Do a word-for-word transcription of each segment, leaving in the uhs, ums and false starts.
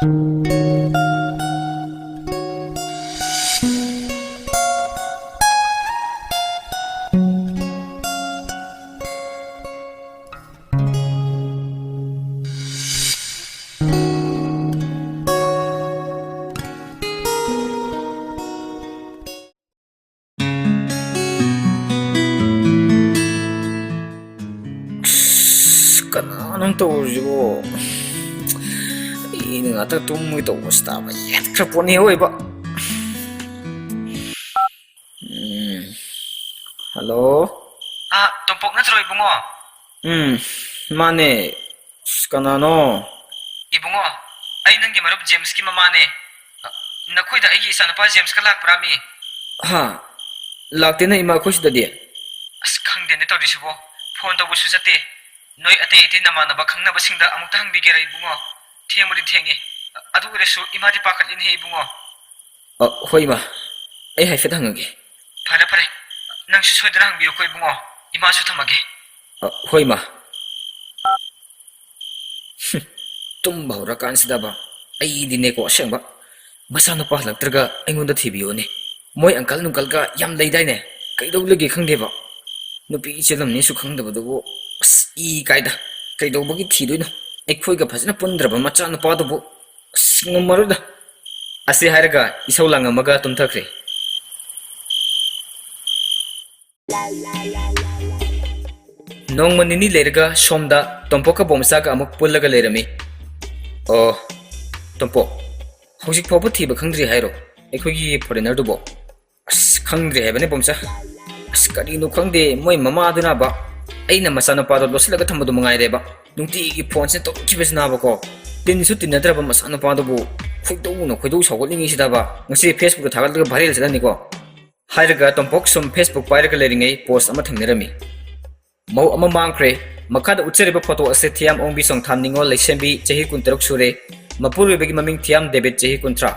ꯑꯁ, ꯀꯅꯥꯅꯣ ꯇꯧꯔꯤꯁꯤꯕꯣ? ꯑꯩꯅ ꯉꯥꯛꯇ ꯇꯨꯝꯃꯒꯦ ꯇꯧꯕꯁꯤꯗ ꯑꯃ ꯌꯦꯠꯈ꯭ꯔ ꯄꯣꯠꯅꯤ ꯑꯣꯏꯕ꯫ ꯎꯝ꯫ ꯍꯜꯂꯣ? ꯑꯥ, ꯇꯣꯝꯄꯣꯛ ꯅꯠꯇ꯭ꯔꯣ ꯏꯕꯨꯡꯉꯣ? ꯎꯝ, ꯃꯥꯅꯦ꯫ ꯑꯁ, ꯀꯅꯥꯅꯣ? ꯏꯕꯨꯡꯉꯣ, ꯑꯩ ꯅꯪꯒꯤ ꯃꯔꯨꯞ ꯖꯦꯝꯁꯀꯤ ꯃꯃꯥꯅꯦ꯫ ꯑ, ꯅꯈꯣꯏꯗ ꯑꯩꯒꯤ ꯏꯆꯥꯅꯨꯄꯥ ꯖꯦꯝꯁꯀ ꯂꯥꯛꯄ꯭ꯔꯥꯃꯤ? ꯍꯥ? ꯂꯥꯛꯇꯦꯅ ꯏꯃꯥ, ꯑꯩꯈꯣꯏ ꯁꯤꯗꯗꯤ꯫ ꯑꯁ, ꯈꯪꯗꯦꯅꯦ ꯇꯧꯔꯤꯁꯤꯕꯣ꯫ ꯐꯣꯟ ꯇꯧꯕꯁꯨ ꯆꯠꯇꯦ꯫ ꯅꯣꯏ ꯑꯇꯩ ꯑꯇꯩ ꯅꯃꯥꯟꯅꯕ ꯈꯪꯅꯕꯁꯤꯡꯗ ꯑꯃꯨꯛꯇ ꯍꯪꯕꯤꯒꯦꯔꯥ ꯏꯕꯨꯡꯉꯣ? ꯊꯦꯡꯕꯨꯗꯤ ꯊꯦꯡꯉꯦ꯫ ꯑꯗꯨ ꯑꯣꯏꯔꯁꯨ ꯏꯃꯥꯗꯤ ꯄꯥꯈꯠꯂꯤꯅꯦꯍꯦ ꯏꯕꯨꯡꯉꯣ꯫ ꯑ, ꯍꯣꯏ ꯏꯃꯥ, ꯑꯩ ꯍꯥꯏꯐꯦꯠ ꯍꯪꯉꯒꯦ꯫ ꯐꯔꯦ, ꯐꯔꯦ꯫ ꯅꯪꯁꯨ ꯁꯣꯏꯗꯅ ꯍꯪꯕꯤꯌꯨꯀꯣ ꯏꯕꯨꯡꯉꯣ꯫ ꯏꯃꯥꯁꯨ ꯊꯝꯃꯒꯦ꯫ ꯑ, ꯍꯣꯏ ꯏꯃꯥ꯫ ꯍꯨꯝ, ꯇꯨꯝꯕ ꯍꯧꯔꯀꯥꯟꯁꯤꯗꯕ꯫ ꯑꯩꯗꯤꯅꯦꯀꯣ, ꯑꯁꯦꯡꯕ꯫ ꯃꯆꯥꯅꯨꯄꯥ ꯍꯜꯂꯛꯇ꯭ꯔꯒ ꯑꯩꯉꯣꯟꯗ ꯊꯤꯕꯤꯌꯣꯅꯦ꯫ ꯃꯣꯏ ꯑꯪꯀꯜ ꯅꯨꯡꯀꯜꯒ ꯌꯥꯝ ꯂꯩꯗꯥꯏꯅꯦ? ꯀꯩꯗꯧ ꯂꯩꯒꯦ ꯈꯪꯗꯦꯕ꯫ ꯅꯨꯄꯤ ꯆꯦꯜꯂꯝꯅꯤꯁꯨ ꯈꯪꯗꯕꯗꯨꯕꯨ꯫ ꯑꯁ, ꯏ ꯀꯥꯏꯗ꯫ ꯀꯩꯗꯧꯕꯒꯤ ꯊꯤꯗꯣꯏꯅꯣ? ꯑꯩꯈꯣꯏꯒ ꯐꯖꯅ ꯄꯨꯟꯗ꯭ꯔꯕ ꯃꯆꯥꯅꯨꯄꯥꯗꯨꯕꯨ꯫ ꯑꯁ, ꯉꯝꯃꯔꯣꯏꯗ꯫ ꯑꯁꯤ ꯍꯥꯏꯔꯒ ꯏꯁꯧ ꯂꯥꯡꯉꯝꯃꯒ ꯇꯨꯝꯊꯈ꯭ꯔꯦ꯫ ꯅꯣꯡꯃ ꯅꯤꯅꯤ ꯂꯩꯔꯒ ꯁꯣꯝꯗ ꯇꯣꯝꯄꯣꯛꯀ ꯕꯣꯝꯆꯥꯒ ꯑꯃꯨꯛ ꯄꯨꯜꯂꯒ ꯂꯩꯔꯝꯃꯤ꯫ ꯑꯣ, ꯇꯣꯝꯄꯣꯛ, ꯍꯧꯖꯤꯛ ꯐꯥꯎꯕ ꯊꯤꯕ ꯈꯪꯗ꯭ꯔꯤ ꯍꯥꯏꯔꯣ ꯑꯩꯈꯣꯏꯒꯤ ꯐꯣꯔꯦꯅꯔꯗꯨꯕꯣ? ꯑꯁ, ꯈꯪꯗ꯭ꯔꯦ ꯍꯥꯏꯕꯅꯦ ꯕꯣꯝꯆꯥ꯫ ꯑꯁ, ꯀꯔꯤꯅꯣ ꯈꯪꯗꯦ, ꯃꯣꯏ ꯃꯃꯥꯗꯨꯅꯕ ꯑꯩꯅ ꯃꯆꯥꯅꯨꯄꯥꯗꯣ ꯂꯣꯠꯁꯤꯜꯂꯒ ꯊꯝꯕꯗꯣ ꯃꯉꯥꯏꯔꯦꯕ꯫ ꯅꯨꯡꯇꯤꯒꯤ ꯐꯣꯟꯁꯦ ꯇꯧꯔꯛꯈꯤꯕꯁꯤꯅꯕꯀꯣ꯫ ꯇꯤꯟꯁꯨ ꯇꯤꯟꯅꯗ꯭ꯔꯕ ꯃꯆꯥꯅꯨꯄꯥꯗꯨꯕꯨ ꯈꯣꯏꯗꯧꯅ ꯈꯣꯏꯗꯧ ꯁꯥꯎꯒꯠꯂꯤꯉꯩꯁꯤꯗꯕ ꯉꯁꯤ Facebook ꯇ ꯊꯥꯒꯠꯂꯒ viral ꯆꯠꯍꯟꯅꯤꯀꯣ꯫ ꯍꯥꯏꯔꯒ ꯇꯣꯝꯄꯣꯛ ꯁꯨꯝ Facebook ꯄꯥꯏꯔꯒ ꯂꯩꯔꯤꯉꯩ post ꯑꯃ ꯊꯦꯡꯅꯔꯝꯃꯤ꯫ ꯃꯧ ꯑꯃ ꯃꯥꯡꯈ꯭ꯔꯦ꯫ ꯃꯈꯥꯗ ꯎꯠꯆꯔꯤꯕ photo ꯑꯁꯤ ꯊꯤꯌꯥꯝ ꯑꯣꯡꯕꯤꯁꯣꯡ ꯊꯥꯝ ꯅꯤꯉꯣꯜ ꯂꯩꯁꯦꯝꯕꯤ, ꯆꯍꯤ ꯀꯨꯟꯇꯔꯨꯛ ꯁꯨꯔꯦ꯫ ꯃꯄꯨꯔꯣꯏꯕꯒꯤ ꯃꯃꯤꯡ ꯊꯤꯌꯥꯝ ꯗꯦꯕꯤꯠ, ꯆꯍꯤ ꯀꯨꯟꯊ꯭ꯔꯥ꯫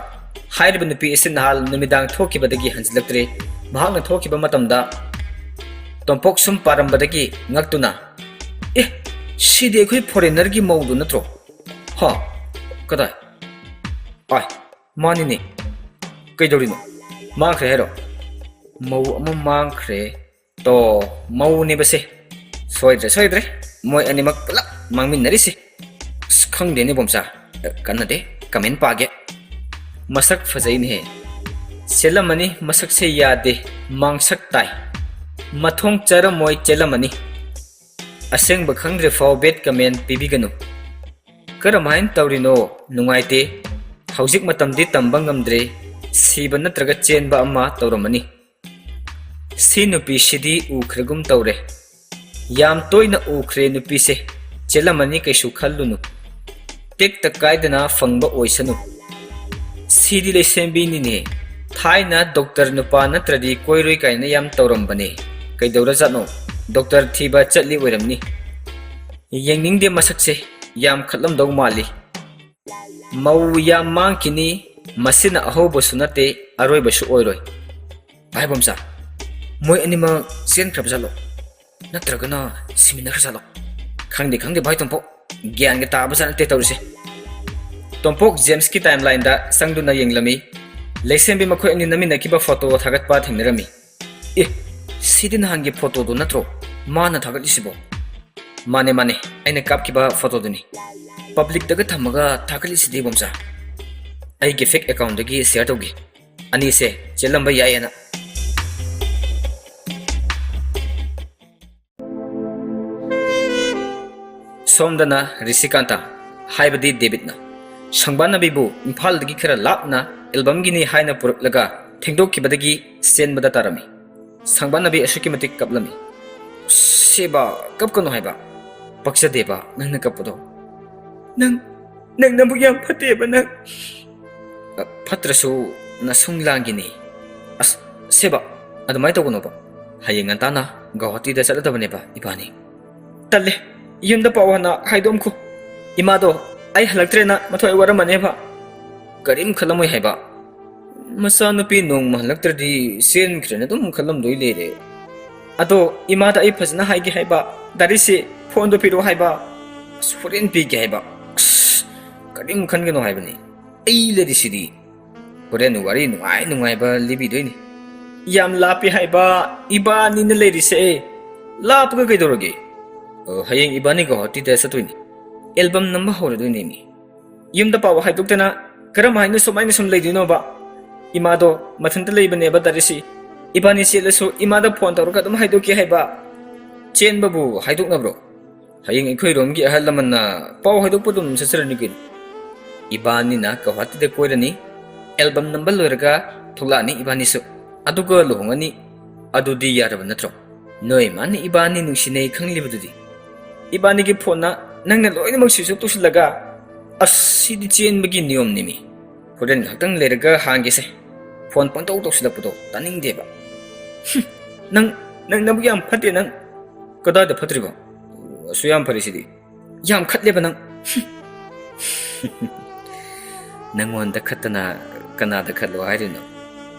ꯍꯥꯏꯔꯤꯕ ꯅꯨꯄꯤ ꯑꯁꯤ ꯅꯍꯥꯟ ꯅꯨꯃꯤꯗꯥꯡ ꯊꯣꯛꯈꯤꯕꯗꯒꯤ ꯍꯟꯖꯤꯜꯂꯛꯇ꯭ꯔꯦ꯫ ꯃꯍꯥꯛꯅ ꯊꯣꯛꯈꯤꯕ ꯃꯇꯝꯗ ꯇꯣꯝꯄꯣꯛ ꯁꯨꯝ ꯄꯥꯔꯝꯕꯗꯒꯤ ꯉꯛꯇꯨꯅ, "ꯑꯦ, ꯁꯤꯗꯤ ꯑꯩꯈꯣꯏ ꯐꯣꯔꯦꯅꯔꯒꯤ ꯃꯧꯗꯨ ꯅꯠꯇ꯭ꯔꯣ? ꯍꯥ? ꯀꯗꯥꯏ? ꯑꯥꯏ, ꯃꯥꯅꯤꯅꯦ꯫ ꯀꯩꯗꯧꯔꯤꯅꯣ? ꯃꯥꯡꯈ꯭ꯔꯦ ꯍꯥꯏꯔꯣ? ꯃꯧ ꯑꯃ ꯃꯥꯡꯈ꯭ꯔꯦ꯫ ꯇꯣ, ꯃꯧꯅꯦꯕꯁꯦ꯫ ꯁꯣꯏꯗ꯭ꯔꯦ, ꯁꯣꯏꯗ꯭ꯔꯦ꯫ ꯃꯣꯏ ꯑꯅꯤꯃꯛ ꯄꯨꯂꯞ ꯃꯥꯡꯃꯤꯟꯅꯔꯤꯁꯦ꯫ ꯑꯁ, ꯈꯪꯗꯦꯅꯦ ꯕꯣꯝꯆꯥ꯫ ꯀꯟꯅꯗꯦ꯫ ꯀꯃꯦꯟ ꯄꯥꯒꯦ꯫ ꯃꯁꯛ ꯐꯖꯩꯅꯦꯍꯦ꯫ ꯆꯦꯜꯂꯝꯃꯅꯤ, ꯃꯁꯛꯁꯦ ꯌꯥꯗꯦ꯫ ꯃꯥꯡꯁꯛ ꯇꯥꯏ꯫ ꯃꯊꯣꯡ ꯆꯥꯔꯝꯃꯣꯏ, ꯆꯦꯜꯂꯝꯃꯅꯤ꯫ ꯑꯁꯦꯡꯕ ꯈꯪꯗ꯭ꯔꯤꯐꯥꯎ bad comment ꯄꯤꯕꯤꯒꯅꯨ꯫ ꯀꯔꯝꯍꯥꯏꯅ ꯇꯧꯔꯤꯅꯣ? ꯅꯨꯡꯉꯥꯏꯇꯦ꯫ ꯍꯧꯖꯤꯛ ꯃꯇꯝꯗꯤ ꯇꯝꯕ ꯉꯝꯗ꯭ꯔꯦ꯫ ꯁꯤꯕ ꯅꯠꯇ꯭ꯔꯒ ꯆꯦꯟꯕ ꯑꯃ ꯇꯧꯔꯝꯃꯅꯤ꯫ ꯁꯤ ꯅꯨꯄꯤꯁꯤꯗꯤ ꯎꯈ꯭ꯔꯒꯨꯝ ꯇꯧꯔꯦ꯫ ꯌꯥꯝ ꯇꯣꯏꯅ ꯎꯈ꯭ꯔꯦ ꯅꯨꯄꯤꯁꯦ꯫ ꯆꯦꯜꯂꯝꯃꯅꯤ, ꯀꯩꯁꯨ ꯈꯜꯂꯨꯅꯨ꯫ ꯇꯦꯛꯇ ꯀꯥꯏꯗꯅ ꯐꯪꯕ ꯑꯣꯏꯁꯅꯨ꯫ ꯁꯤꯗꯤ ꯂꯩꯁꯦꯝꯕꯤꯅꯤꯅꯦ꯫ ꯊꯥꯏꯅ ꯗꯣꯛꯇꯔ ꯅꯨꯄꯥ ꯅꯠꯇ꯭ꯔꯗꯤ ꯀꯣꯏꯔꯣꯏ ꯀꯥꯏꯅ ꯌꯥꯝ ꯇꯧꯔꯝꯕꯅꯦ꯫ ꯀꯩꯗꯧꯔꯖꯥꯠꯅꯣ? ꯗꯣꯛꯇꯔ ꯊꯤꯕ ꯆꯠꯂꯤ ꯑꯣꯏꯔꯝꯅꯤ꯫ ꯌꯦꯡꯅꯤꯡꯗꯦ ꯃꯁꯛꯁꯦ, ꯌꯥꯝ ꯈꯠꯂꯝꯗꯧ ꯃꯥꯜꯂꯤ꯫ ꯃꯧ ꯌꯥꯝ ꯃꯥꯡꯈꯤꯅꯤ, ꯃꯁꯤꯅ ꯑꯍꯧꯕꯁꯨ ꯅꯠꯇꯦ, ꯑꯔꯣꯏꯕꯁꯨ ꯑꯣꯏꯔꯣꯏ꯫ ꯚꯥꯏ ꯕꯣꯝꯆꯥ, ꯃꯣꯏ ꯑꯅꯤꯃꯛ ꯆꯦꯟꯈ꯭ꯔꯕ ꯖꯥꯠꯂꯣ? ꯅꯠꯇ꯭ꯔꯒꯅ ꯁꯤꯃꯤꯟꯅꯈ꯭ꯔ ꯖꯥꯠꯂꯣ? ꯈꯪꯗꯦ, ꯈꯪꯗꯦ ꯚꯥꯏ ꯇꯣꯝꯄꯣꯛ, ꯒ꯭ꯌꯥꯟꯒ ꯇꯥꯕ ꯖꯥꯠ ꯅꯠꯇꯦ ꯇꯧꯔꯤꯁꯦ꯫ ꯇꯣꯝꯄꯣꯛ ꯖꯦꯝꯁꯀꯤ timeline ꯗ ꯆꯪꯗꯨꯅ ꯌꯦꯡꯂꯝꯃꯤ꯫ ꯂꯩꯁꯦꯝꯕꯤ ꯃꯈꯣꯏ ꯑꯅꯤ ꯅꯝꯃꯤꯟꯅꯈꯤꯕ ꯐꯣꯇꯣ ꯊꯥꯒꯠꯄ ꯊꯦꯡꯅꯔꯝꯃꯤ꯫ ꯑꯦ, ꯁꯤꯗꯤ ꯅꯍꯥꯟꯒꯤ ꯐꯣꯇꯣꯗꯣ ꯅꯠꯇ꯭ꯔꯣ ꯃꯥꯅ ꯊꯥꯒꯠꯂꯤꯁꯤꯕꯣ? ꯃꯥꯅꯦ, ꯃꯥꯅꯦ, ꯑꯩꯅ ꯀꯥꯞꯈꯤꯕ ꯐꯣꯇꯣꯗꯨꯅꯤ꯫ ꯄꯕ꯭ꯂꯤꯛꯇꯒ ꯊꯝꯃꯒ ꯊꯥꯒꯠꯂꯤꯁꯤꯗꯤ ꯕꯣꯝꯆꯥ꯫ ꯑꯩꯒꯤ fake account ꯗꯒꯤ share ꯇꯧꯒꯦ꯫ ꯑꯅꯤꯁꯦ ꯆꯦꯜꯂꯝꯕ ꯌꯥꯏꯌꯦꯅ꯫ ꯁꯣꯝꯗꯅ ꯔꯤꯁꯤꯀꯥꯟꯇ, ꯍꯥꯏꯕꯗꯤ ꯗꯦꯕꯤꯠꯅ ꯁꯪꯕꯥꯅꯕꯤꯕꯨ ꯏꯝꯐꯥꯜꯗꯒꯤ ꯈꯔ ꯂꯥꯞꯅ album ꯒꯤꯅꯤ ꯍꯥꯏꯅ ꯄꯨꯔꯛꯂꯒ ꯊꯦꯡꯗꯣꯛꯈꯤꯕꯗꯒꯤ ꯆꯦꯟꯕꯗ ꯇꯥꯔꯝꯃꯤ꯫ ꯁꯪꯕꯥꯅꯕꯤ ꯑꯁꯨꯛꯀꯤ ꯃꯇꯤꯛ ꯀꯞꯂꯝꯃꯤ꯫ "ꯁꯦꯕꯥ, ꯀꯞꯀꯅꯨ ꯍꯥꯏꯕ꯫ ꯄꯛꯆꯗꯦꯕ ꯅꯪꯅ ꯀꯞꯄꯗꯣ꯫ ꯅꯪ, ꯅꯪ ꯅꯕꯨꯛ ꯌꯥꯝ ꯐꯠꯇꯦꯕ ꯅꯪ꯫ ꯑ, ꯐꯠꯇ꯭ꯔꯁꯨ ꯅꯁꯨꯡ ꯂꯥꯡꯒꯤꯅꯤ꯫ ꯑꯁ, ꯁꯦꯕꯥ, ꯑꯗꯨꯃꯥꯏꯅ ꯇꯧꯒꯅꯣꯕ꯫ ꯍꯌꯦꯡ ꯉꯟꯇꯥꯅ ꯒꯧꯍꯥꯇꯤꯗ ꯆꯠꯂꯗꯕꯅꯦꯕ ꯏꯕꯥꯅꯤ꯫ ꯇꯜꯂꯦ, ꯌꯨꯝꯗ ꯄꯥꯎ ꯍꯥꯟꯅ ꯍꯥꯏꯗꯣꯛꯑꯝꯈꯣ꯫ ꯏꯃꯥꯗꯣ ꯑꯩ ꯍꯜꯂꯛꯇ꯭ꯔꯦꯅ ꯃꯊ꯭ꯋꯥꯏ ꯋꯥꯔꯝꯃꯅꯦꯕ꯫ ꯀꯔꯤꯝ ꯈꯜꯂꯝꯃꯣꯏ ꯍꯥꯏꯕ꯫ ꯃꯆꯥꯅꯨꯄꯤ ꯅꯣꯡꯃ ꯍꯜꯂꯛꯇ꯭ꯔꯗꯤ ꯆꯦꯟꯈ꯭ꯔꯦꯅ ꯑꯗꯨꯝ ꯈꯜꯂꯝꯗꯣꯏ ꯂꯩꯔꯦ꯫ ꯑꯗꯣ ꯏꯃꯥꯗ ꯑꯩ ꯐꯖꯅ ꯍꯥꯏꯒꯦ ꯍꯥꯏꯕ, ꯗꯥꯏꯔꯤꯁꯦ ꯐꯣꯟꯗꯣ ꯄꯤꯔꯛꯑꯣ ꯍꯥꯏꯕ, ꯑꯁ, ꯍꯣꯔꯦꯟ ꯄꯤꯒꯦ ꯍꯥꯏꯕ꯫ ꯑꯁ, ꯀꯔꯤꯝ ꯈꯟꯒꯅꯣ ꯍꯥꯏꯕꯅꯤ꯫ ꯑꯩ ꯂꯩꯔꯤꯁꯤꯗꯤ꯫ ꯍꯣꯔꯦꯟ ꯋꯥꯔꯤ ꯅꯨꯡꯉꯥꯏ ꯅꯨꯡꯉꯥꯏꯕ ꯂꯤꯕꯤꯗꯣꯏꯅꯤ꯫ ꯌꯥꯝ ꯂꯥꯞꯄꯦ ꯍꯥꯏꯕ ꯏꯕꯥꯅꯤꯅ ꯂꯩꯔꯤꯁꯦ꯫ ꯂꯥꯞꯄꯒ ꯀꯩꯗꯧꯔꯒꯦ? ꯑ, ꯍꯌꯦꯡ ꯏꯕꯥꯅꯤ ꯒꯧꯍꯥꯇꯤꯗ ꯆꯠꯇꯣꯏꯅꯤ꯫ ꯑꯦꯜꯕꯝ ꯅꯝꯕ ꯍꯧꯔꯗꯣꯏꯅꯤꯅꯦ꯫ ꯌꯨꯝꯗ ꯄꯥꯎ ꯍꯥꯏꯗꯣꯛꯇꯅ ꯀꯔꯝ ꯍꯥꯏꯅ ꯁꯨꯃꯥꯏꯅ ꯁꯨꯝ ꯂꯩꯗꯣꯏꯅꯣꯕ? ꯏꯃꯥꯗꯣ ꯃꯊꯟꯇ ꯂꯩꯕꯅꯦꯕ ꯗꯥꯔꯤꯁꯤ꯫ ꯏꯕꯥꯅꯤ ꯆꯦꯜꯂꯁꯨ ꯏꯃꯥꯗ ꯐꯣꯟ ꯇꯧꯔꯒ ꯑꯗꯨꯝ ꯍꯥꯏꯗꯣꯛꯀꯦ ꯍꯥꯏꯕ꯫ ꯆꯦꯟꯕꯕꯨ ꯍꯥꯏꯗꯣꯛꯅꯕ꯭ꯔꯣ? ꯍꯌꯦꯡ ꯑꯩꯈꯣꯏꯔꯣꯝꯒꯤ ꯑꯍꯜ ꯂꯃꯟꯅ ꯄꯥꯎ ꯍꯥꯏꯗꯣꯛꯄ ꯑꯗꯨꯝ ꯆꯠꯆꯔꯅꯤ ꯀꯩꯅꯣ꯫ ꯏꯕꯥꯅꯤꯅ ꯒꯧꯍꯥꯇꯤꯗ ꯀꯣꯏꯔꯅꯤ, ꯑꯦꯜꯕꯝ ꯅꯝꯕ ꯂꯣꯏꯔꯒ ꯊꯣꯛꯂꯛꯑꯅꯤ ꯏꯕꯥꯅꯤꯁꯨ, ꯑꯗꯨꯒ ꯂꯨꯍꯣꯡꯉꯅꯤ꯫ ꯑꯗꯨꯗꯤ ꯌꯥꯔꯕ ꯅꯠꯇ꯭ꯔꯣ? ꯅꯣꯏ ꯃꯥꯅ ꯏꯕꯥꯅꯤ ꯅꯨꯡꯁꯤꯅꯩ ꯈꯪꯂꯤꯕꯗꯨꯗꯤ꯫ ꯏꯕꯥꯅꯤꯒꯤ ꯐꯣꯟꯅ ꯅꯪꯅ ꯂꯣꯏꯅꯃꯛ switch off ꯇꯧꯁꯤꯜꯂꯒ꯫ ꯑꯁ, ꯁꯤꯗꯤ ꯆꯦꯟꯕꯒꯤ ꯅꯤꯌꯣꯝꯅꯤꯃꯤ꯫ ꯍꯣꯔꯦꯟ ꯉꯥꯏꯍꯥꯛꯇꯪ ꯂꯩꯔꯒ ꯍꯥꯡꯒꯦꯁꯦ꯫ ꯐꯣꯟ ꯄꯪꯇꯧ ꯇꯧꯁꯤꯜꯂꯛꯄꯗꯣ ꯇꯥꯅꯤꯡꯗꯦꯕ꯫ ꯍꯨꯝ, ꯅꯪ, ꯅꯪ ꯅꯕꯨꯛ ꯌꯥꯝ ꯐꯠꯇꯦ ꯅꯪ꯫ ꯀꯗꯥꯏꯗ ꯐꯠꯇ꯭ꯔꯤꯕ? ꯑꯁꯨ ꯌꯥꯝ ꯐꯔꯤꯁꯤꯗꯤ꯫ ꯌꯥꯝ ꯈꯠꯂꯦꯕ ꯅꯪ꯫ ꯅꯪꯉꯣꯟꯗ ꯈꯠꯇꯅ ꯀꯅꯥꯗ ꯈꯠꯂꯣ ꯍꯥꯏꯔꯤꯅꯣ?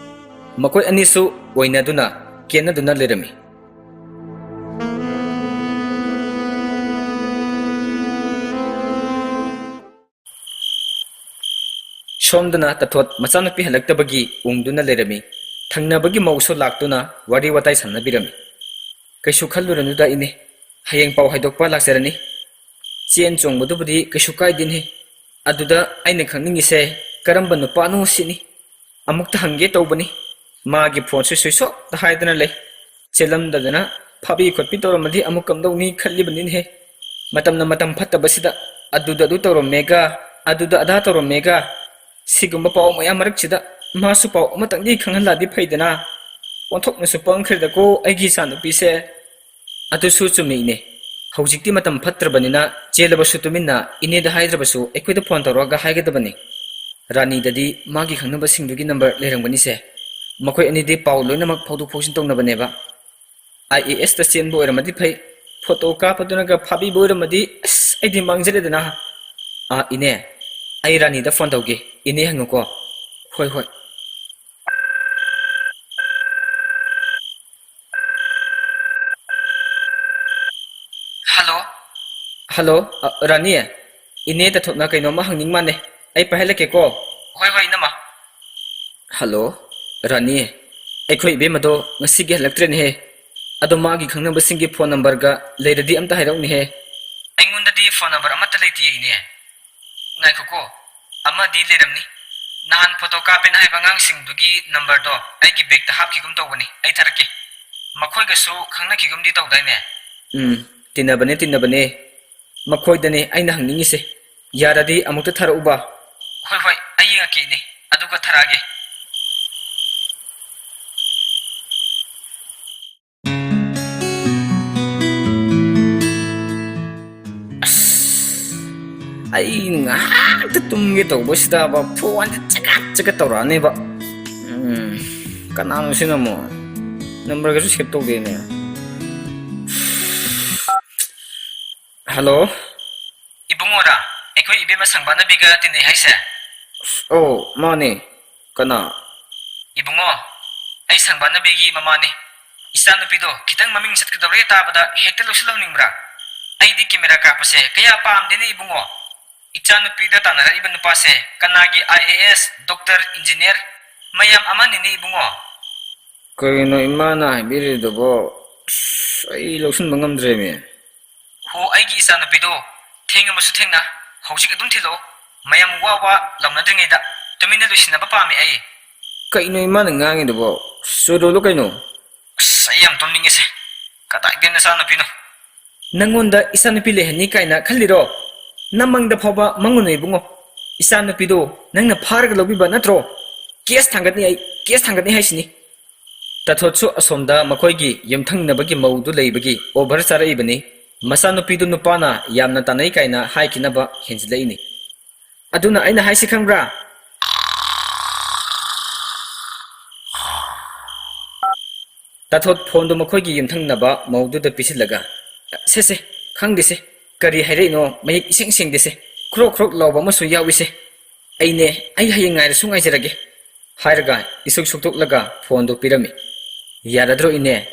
ꯃꯈꯣꯏ ꯑꯅꯤꯁꯨ ꯑꯣꯏꯅꯗꯨꯅ, ꯀꯦꯟꯅꯗꯨꯅ ꯂꯩꯔꯝꯃꯤ꯫ ꯁꯣꯝꯗꯅ ꯇꯊꯣꯠ ꯃꯆꯥꯅꯨꯄꯤ ꯍꯜꯂꯛꯇꯕꯒꯤ ꯎꯪꯗꯨꯅ ꯂꯩꯔꯝꯃꯤ꯫ ꯊꯪꯅꯕꯒꯤ ꯃꯧꯁꯨ ꯂꯥꯛꯇꯨꯅ ꯋꯥꯔꯤ ꯋꯥꯇꯥꯏ ꯁꯥꯟꯅꯕꯤꯔꯝꯃꯤ꯫ "ꯀꯩꯁꯨ ꯈꯜꯂꯨꯔꯅꯨꯗ ꯏꯅꯦ, ꯍꯌꯦꯡ ꯄꯥꯎ ꯍꯥꯏꯗꯣꯛꯄ ꯂꯥꯛꯆꯔꯅꯤ꯫ ꯆꯦꯟ ꯆꯣꯡꯕꯗꯨꯕꯨꯗꯤ ꯀꯩꯁꯨ ꯀꯥꯏꯗꯦꯅꯦ꯫ ꯑꯗꯨꯗ ꯑꯩꯅ ꯈꯪꯅꯤꯡꯉꯤꯁꯦ ꯀꯔꯝꯕ ꯅꯨꯄꯥꯅꯣ ꯁꯤꯅꯤ꯫ ꯑꯃꯨꯛꯇ ꯍꯪꯒꯦ ꯇꯧꯕꯅꯤ꯫ ꯃꯥꯒꯤ ꯐꯣꯟꯁꯨ switch off ꯇ ꯍꯥꯏꯗꯅ ꯂꯩ꯫ ꯆꯦꯜꯂꯝꯗꯗꯅ ꯐꯥꯕꯤ ꯈꯣꯠꯄꯤ ꯇꯧꯔꯝꯃꯗꯤ ꯑꯃꯨꯛ ꯀꯝꯗꯧꯅꯤ ꯈꯜꯂꯤꯕꯅꯤꯅꯦꯍꯦ꯫ ꯃꯇꯝꯅ ꯃꯇꯝ ꯐꯠꯇꯕꯁꯤꯗ ꯑꯗꯨꯗ ꯑꯗꯨ ꯇꯧꯔꯝꯃꯦꯒ, ꯑꯗꯨꯗ ꯑꯗꯥ ꯇꯧꯔꯝꯃꯦꯒ, ꯁꯤꯒꯨꯝꯕ ꯄꯥꯎ ꯃꯌꯥꯝ ꯃꯔꯛꯁꯤꯗ ꯃꯥꯁꯨ ꯄꯥꯎ ꯑꯃꯇꯪꯗꯤ ꯈꯪꯍꯜꯂꯛꯑꯗꯤ ꯐꯩꯗꯅ꯫ ꯑꯣꯟꯊꯣꯛꯅꯁꯨ ꯄꯪꯈ꯭ꯔꯦꯗꯀꯣ ꯑꯩꯒꯤ ꯏꯆꯥꯅꯨꯄꯤꯁꯦ꯫ ꯑꯗꯨꯁꯨ ꯆꯨꯝꯃꯤ ꯏꯅꯦ꯫ ꯍꯧꯖꯤꯛꯇꯤ ꯃꯇꯝ ꯐꯠꯇ꯭ꯔꯕꯅꯤꯅ ꯆꯦꯜꯂꯕꯁꯨ ꯇꯨꯃꯤꯟꯅ ꯏꯅꯦꯗ ꯍꯥꯏꯗ꯭ꯔꯕꯁꯨ ꯑꯩꯈꯣꯏꯗ ꯐꯣꯟ ꯇꯧꯔꯛꯑꯒ ꯍꯥꯏꯒꯗꯕꯅꯤ꯫ ꯔꯥꯅꯤꯗꯗꯤ ꯃꯥꯒꯤ ꯈꯪꯅꯕꯁꯤꯡꯗꯨꯒꯤ ꯅꯝꯕꯔ ꯂꯩꯔꯝꯒꯅꯤꯁꯦ꯫ ꯃꯈꯣꯏ ꯑꯅꯤꯗꯤ ꯄꯥꯎ ꯂꯣꯏꯅꯃꯛ ꯐꯥꯎꯗꯣꯛ ꯐꯥꯎꯖꯤꯟ ꯇꯧꯅꯕꯅꯦꯕ꯫ ꯑꯥꯏ ꯑꯦ ꯑꯦꯁꯇ ꯆꯦꯟꯕ ꯑꯣꯏꯔꯝꯃꯗꯤ ꯐꯩ, ꯐꯣꯇꯣ ꯀꯥꯞꯄꯗꯨꯅꯒ ꯐꯥꯕꯤꯕ ꯑꯣꯏꯔꯝꯃꯗꯤ ꯑꯁ ꯑꯩꯗꯤ ꯃꯥꯡꯖꯔꯦꯗꯅ꯫ ꯑꯥ, ꯏꯅꯦ, ꯑꯩ ꯔꯥꯅꯤꯗ ꯐꯣꯟ ꯇꯧꯒꯦ, ꯏꯅꯦ ꯍꯪꯉꯨꯀꯣ꯫ ꯍꯣꯏ, ꯍꯣꯏ꯫ ꯍꯜꯂꯣ꯫ ꯍꯜꯂꯣ, ꯑ, ꯔꯥꯅꯤ, ꯏꯅꯦ ꯇꯥꯊꯣꯠꯅ ꯀꯩꯅꯣꯝꯃ ꯍꯪꯅꯤꯡ ꯃꯥꯟꯅꯦ꯫ ꯑꯩ ꯄꯥꯏꯍꯜꯂꯛꯀꯦꯀꯣ꯫ ꯍꯣꯏ, ꯍꯣꯏ, ꯏꯅꯝꯃ꯫ ꯍꯜꯂꯣ, ꯔꯥꯅꯤ꯫ ꯑꯩꯈꯣꯏ ꯏꯕꯦꯝꯃꯗꯣ ꯉꯁꯤꯒꯤ ꯍꯜꯂꯛꯇ꯭ꯔꯦꯅꯦꯍꯦ꯫ ꯑꯗꯣ ꯃꯥꯒꯤ ꯈꯪꯅꯕꯁꯤꯡꯒꯤ ꯐꯣꯟ ꯅꯝꯕꯔꯒ ꯂꯩꯔꯗꯤ ꯑꯝꯇ ꯍꯥꯏꯔꯛꯎꯅꯦꯍꯦ꯫ ꯑꯩꯉꯣꯟꯗꯗꯤ ꯐꯣꯟ ꯅꯝꯕꯔ ꯑꯃꯠꯇ ꯂꯩꯇꯤꯌꯦ, ꯏꯅꯦ꯫ ꯉꯥꯏꯈꯣꯀꯣ, ꯑꯃꯗꯤ ꯂꯩꯔꯝꯅꯤ꯫ ꯅꯍꯥꯟ ꯐꯣꯇꯣ ꯀꯥꯞꯄꯦꯅ ꯍꯥꯏꯕ ꯑꯉꯥꯡꯁꯤꯡꯗꯨꯒꯤ ꯅꯝꯕꯔꯗꯣ ꯑꯩꯒꯤ ꯕꯦꯒꯇ ꯍꯥꯞꯈꯤꯒꯨꯝ ꯇꯧꯕꯅꯤ꯫ ꯑꯩ ꯊꯥꯔꯛꯀꯦ꯫ ꯃꯈꯣꯏꯒꯁꯨ ꯈꯪꯅꯈꯤꯒꯨꯝꯗꯤ ꯇꯧꯗꯥꯏꯅꯦ? ꯎꯝ, ꯇꯤꯟꯅꯕꯅꯦ, ꯇꯤꯟꯅꯕꯅꯦ꯫ ꯃꯈꯣꯏꯗꯅꯦ ꯑꯩꯅ ꯍꯪꯅꯤꯡꯉꯤꯁꯦ꯫ ꯌꯥꯔꯗꯤ ꯑꯃꯨꯛꯇ ꯊꯥꯔꯛꯎꯕ꯫ ꯍꯣꯏ, ꯍꯣꯏ, ꯑꯩ ꯌꯦꯡꯉꯛꯀꯦ, ꯏꯅꯦ꯫ ꯑꯗꯨꯒ ꯊꯥꯔꯛꯑꯒꯦ꯫ ꯑꯁ, ꯑꯩ ꯉꯥꯏꯍꯥꯛꯇ ꯇꯨꯝꯒꯦ ꯇꯧꯕꯁꯤꯗꯕ ꯐꯣꯟꯁꯦ ꯆꯀꯠ ꯆꯀꯠ ꯇꯧꯔꯛꯑꯅꯦꯕ꯫ ꯎꯝ, ꯀꯅꯥꯅꯣ ꯁꯤꯅ ꯑꯃꯨꯛ? ꯅꯝꯕꯔꯒꯁꯨ ꯁꯦꯚ ꯇꯧꯗꯦꯅꯦ꯫ ꯍꯜꯂꯣ? ꯏꯕꯨꯡꯉꯣꯔꯥ? ꯑꯩꯈꯣꯏ ꯏꯕꯦꯝꯃ ꯁꯪꯕꯥꯅꯕꯤꯒ ꯇꯤꯟꯅꯩ ꯍꯥꯏꯁꯦ? ꯑꯧ, ꯃꯥꯅꯦ꯫ ꯀꯅꯥ? ꯏꯕꯨꯡꯉꯣ, ꯑꯩ ꯁꯪꯕꯥꯅꯕꯤꯒꯤ ꯃꯃꯥꯅꯦ꯫ ꯏꯆꯥꯅꯨꯄꯤꯗꯣ ꯈꯤꯇꯪ ꯃꯃꯤꯡ ꯆꯠꯀꯗꯧꯔꯦ ꯇꯥꯕꯗ ꯍꯦꯛꯇ ꯂꯧꯁꯤꯜꯍꯧꯅꯤꯡꯕ꯭ꯔꯥ? ꯑꯩꯗꯤ ꯀꯦꯃꯦꯔꯥ ꯀꯥꯞꯄꯁꯦ ꯀꯌꯥ ꯄꯥꯝꯗꯦꯅꯦ ꯏꯕꯨꯡꯉꯣ꯫ ꯏꯆꯥꯅꯨꯄꯤꯗ ꯇꯥꯟꯅꯔꯛꯏꯕ ꯅꯨꯄꯥꯁꯦ ꯀꯅꯥꯒꯤ I A S, doctor, engineer ꯃꯌꯥꯝ ꯑꯃꯅꯤꯅꯦ ꯏꯕꯨꯡꯉꯣ꯫ ꯀꯩꯅꯣ ꯏꯃꯥꯅ ꯍꯥꯏꯕꯤꯔꯤꯗꯨꯕꯣ? ꯑꯁ, ꯑꯩ ꯂꯧꯁꯤꯟꯕ ꯉꯝꯗ꯭ꯔꯦꯃꯤ꯫ ꯍꯣ, ꯑꯩꯒꯤ ꯏꯆꯥꯅꯨꯄꯤꯗꯣ ꯊꯦꯡꯉꯕꯁꯨ ꯊꯦꯡꯅ ꯍꯧꯖꯤꯛ ꯑꯗꯨꯝ ꯊꯤꯜꯂꯛꯑꯣ꯫ ꯃꯌꯥꯝ ꯋꯥ ꯋꯥ ꯂꯥꯎꯅꯗ꯭ꯔꯤꯉꯩꯗ ꯇꯨꯃꯤꯟꯅ ꯂꯣꯏꯁꯤꯟꯅꯕ ꯄꯥꯝꯃꯤ ꯑꯩ꯫ ꯀꯩꯅꯣ ꯏꯃꯥꯅ ꯉꯥꯡꯉꯤꯗꯨꯕꯣ? ꯆꯣꯏꯔꯣꯜꯂꯣ ꯀꯩꯅꯣ? ꯑꯁ, ꯑꯩ ꯌꯥꯝ ꯇꯨꯝꯅꯤꯡꯉꯦꯁꯦ꯫ ꯀꯗꯥꯏꯗꯩ ꯅꯆꯥꯅꯨꯄꯤꯅꯣ? ꯅꯪꯉꯣꯟꯗ ꯏꯆꯥꯅꯨꯄꯤ ꯂꯩꯍꯟꯅꯤ ꯀꯥꯏꯅ ꯈꯜꯂꯤꯔꯣ? ꯅꯃꯪꯗ ꯐꯥꯎꯕ ꯃꯪꯉꯨꯅꯨ ꯏꯕꯨꯡꯉꯣ꯫ ꯏꯆꯥꯅꯨꯄꯤꯗꯣ ꯅꯪꯅ ꯐꯥꯔꯒ ꯂꯧꯕꯤꯕ ꯅꯠꯇ꯭ꯔꯣ? ꯀꯦꯁ ꯊꯥꯡꯒꯠꯅꯤ ꯑꯩ, ꯀꯦꯁ ꯊꯥꯡꯒꯠꯅꯤ ꯍꯥꯏꯁꯤꯅꯤ꯫ ꯇꯥꯊꯣꯠꯁꯨ ꯑꯁꯣꯝꯗ ꯃꯈꯣꯏꯒꯤ ꯌꯨꯝꯊꯪꯅꯕꯒꯤ ꯃꯧꯗꯨ ꯂꯩꯕꯒꯤ ꯑꯣꯚꯔ ꯆꯥꯔꯛꯏꯕꯅꯤ꯫ ꯃꯆꯥꯅꯨꯄꯤꯗꯨ ꯅꯨꯄꯥꯅ ꯌꯥꯝꯅ ꯇꯥꯟꯅꯩ ꯀꯥꯏꯅ ꯍꯥꯏꯈꯤꯅꯕ ꯍꯦꯟꯖꯤꯜꯂꯛꯏꯅꯤ꯫ ꯑꯗꯨꯅ ꯑꯩꯅ ꯍꯥꯏꯁꯤ ꯈꯪꯕ꯭ꯔꯥ? ꯇꯥꯊꯣꯠ ꯐꯣꯟꯗꯨ ꯃꯈꯣꯏꯒꯤ ꯌꯨꯝꯊꯪꯅꯕ ꯃꯧꯗꯨꯗ ꯄꯤꯁꯤꯜꯂꯒ, "ꯁꯦ, ꯁꯦ, ꯈꯪꯗꯦꯁꯦ, ꯀꯔꯤ ꯍꯥꯏꯔꯛꯏꯅꯣ ꯃꯌꯦꯛ ꯏꯁꯦꯡ ꯁꯦꯡꯗꯦꯁꯦ, ꯈ꯭ꯔꯣꯛ ꯈ꯭ꯔꯣꯛ ꯂꯥꯎꯕ ꯑꯃꯁꯨ ꯌꯥꯎꯏꯁꯦ꯫ ꯑꯩꯅꯦ, ꯑꯩ ꯍꯌꯦꯡ ꯉꯥꯏꯔꯁꯨ ꯉꯥꯏꯖꯔꯒꯦ", ꯍꯥꯏꯔꯒ ꯏꯁꯨꯛ ꯁꯨꯛꯇꯣꯛꯂꯒ ꯐꯣꯟꯗꯨ ꯄꯤꯔꯝꯃꯤ꯫ "ꯌꯥꯔꯗ꯭ꯔꯣ ꯏꯅꯦ?"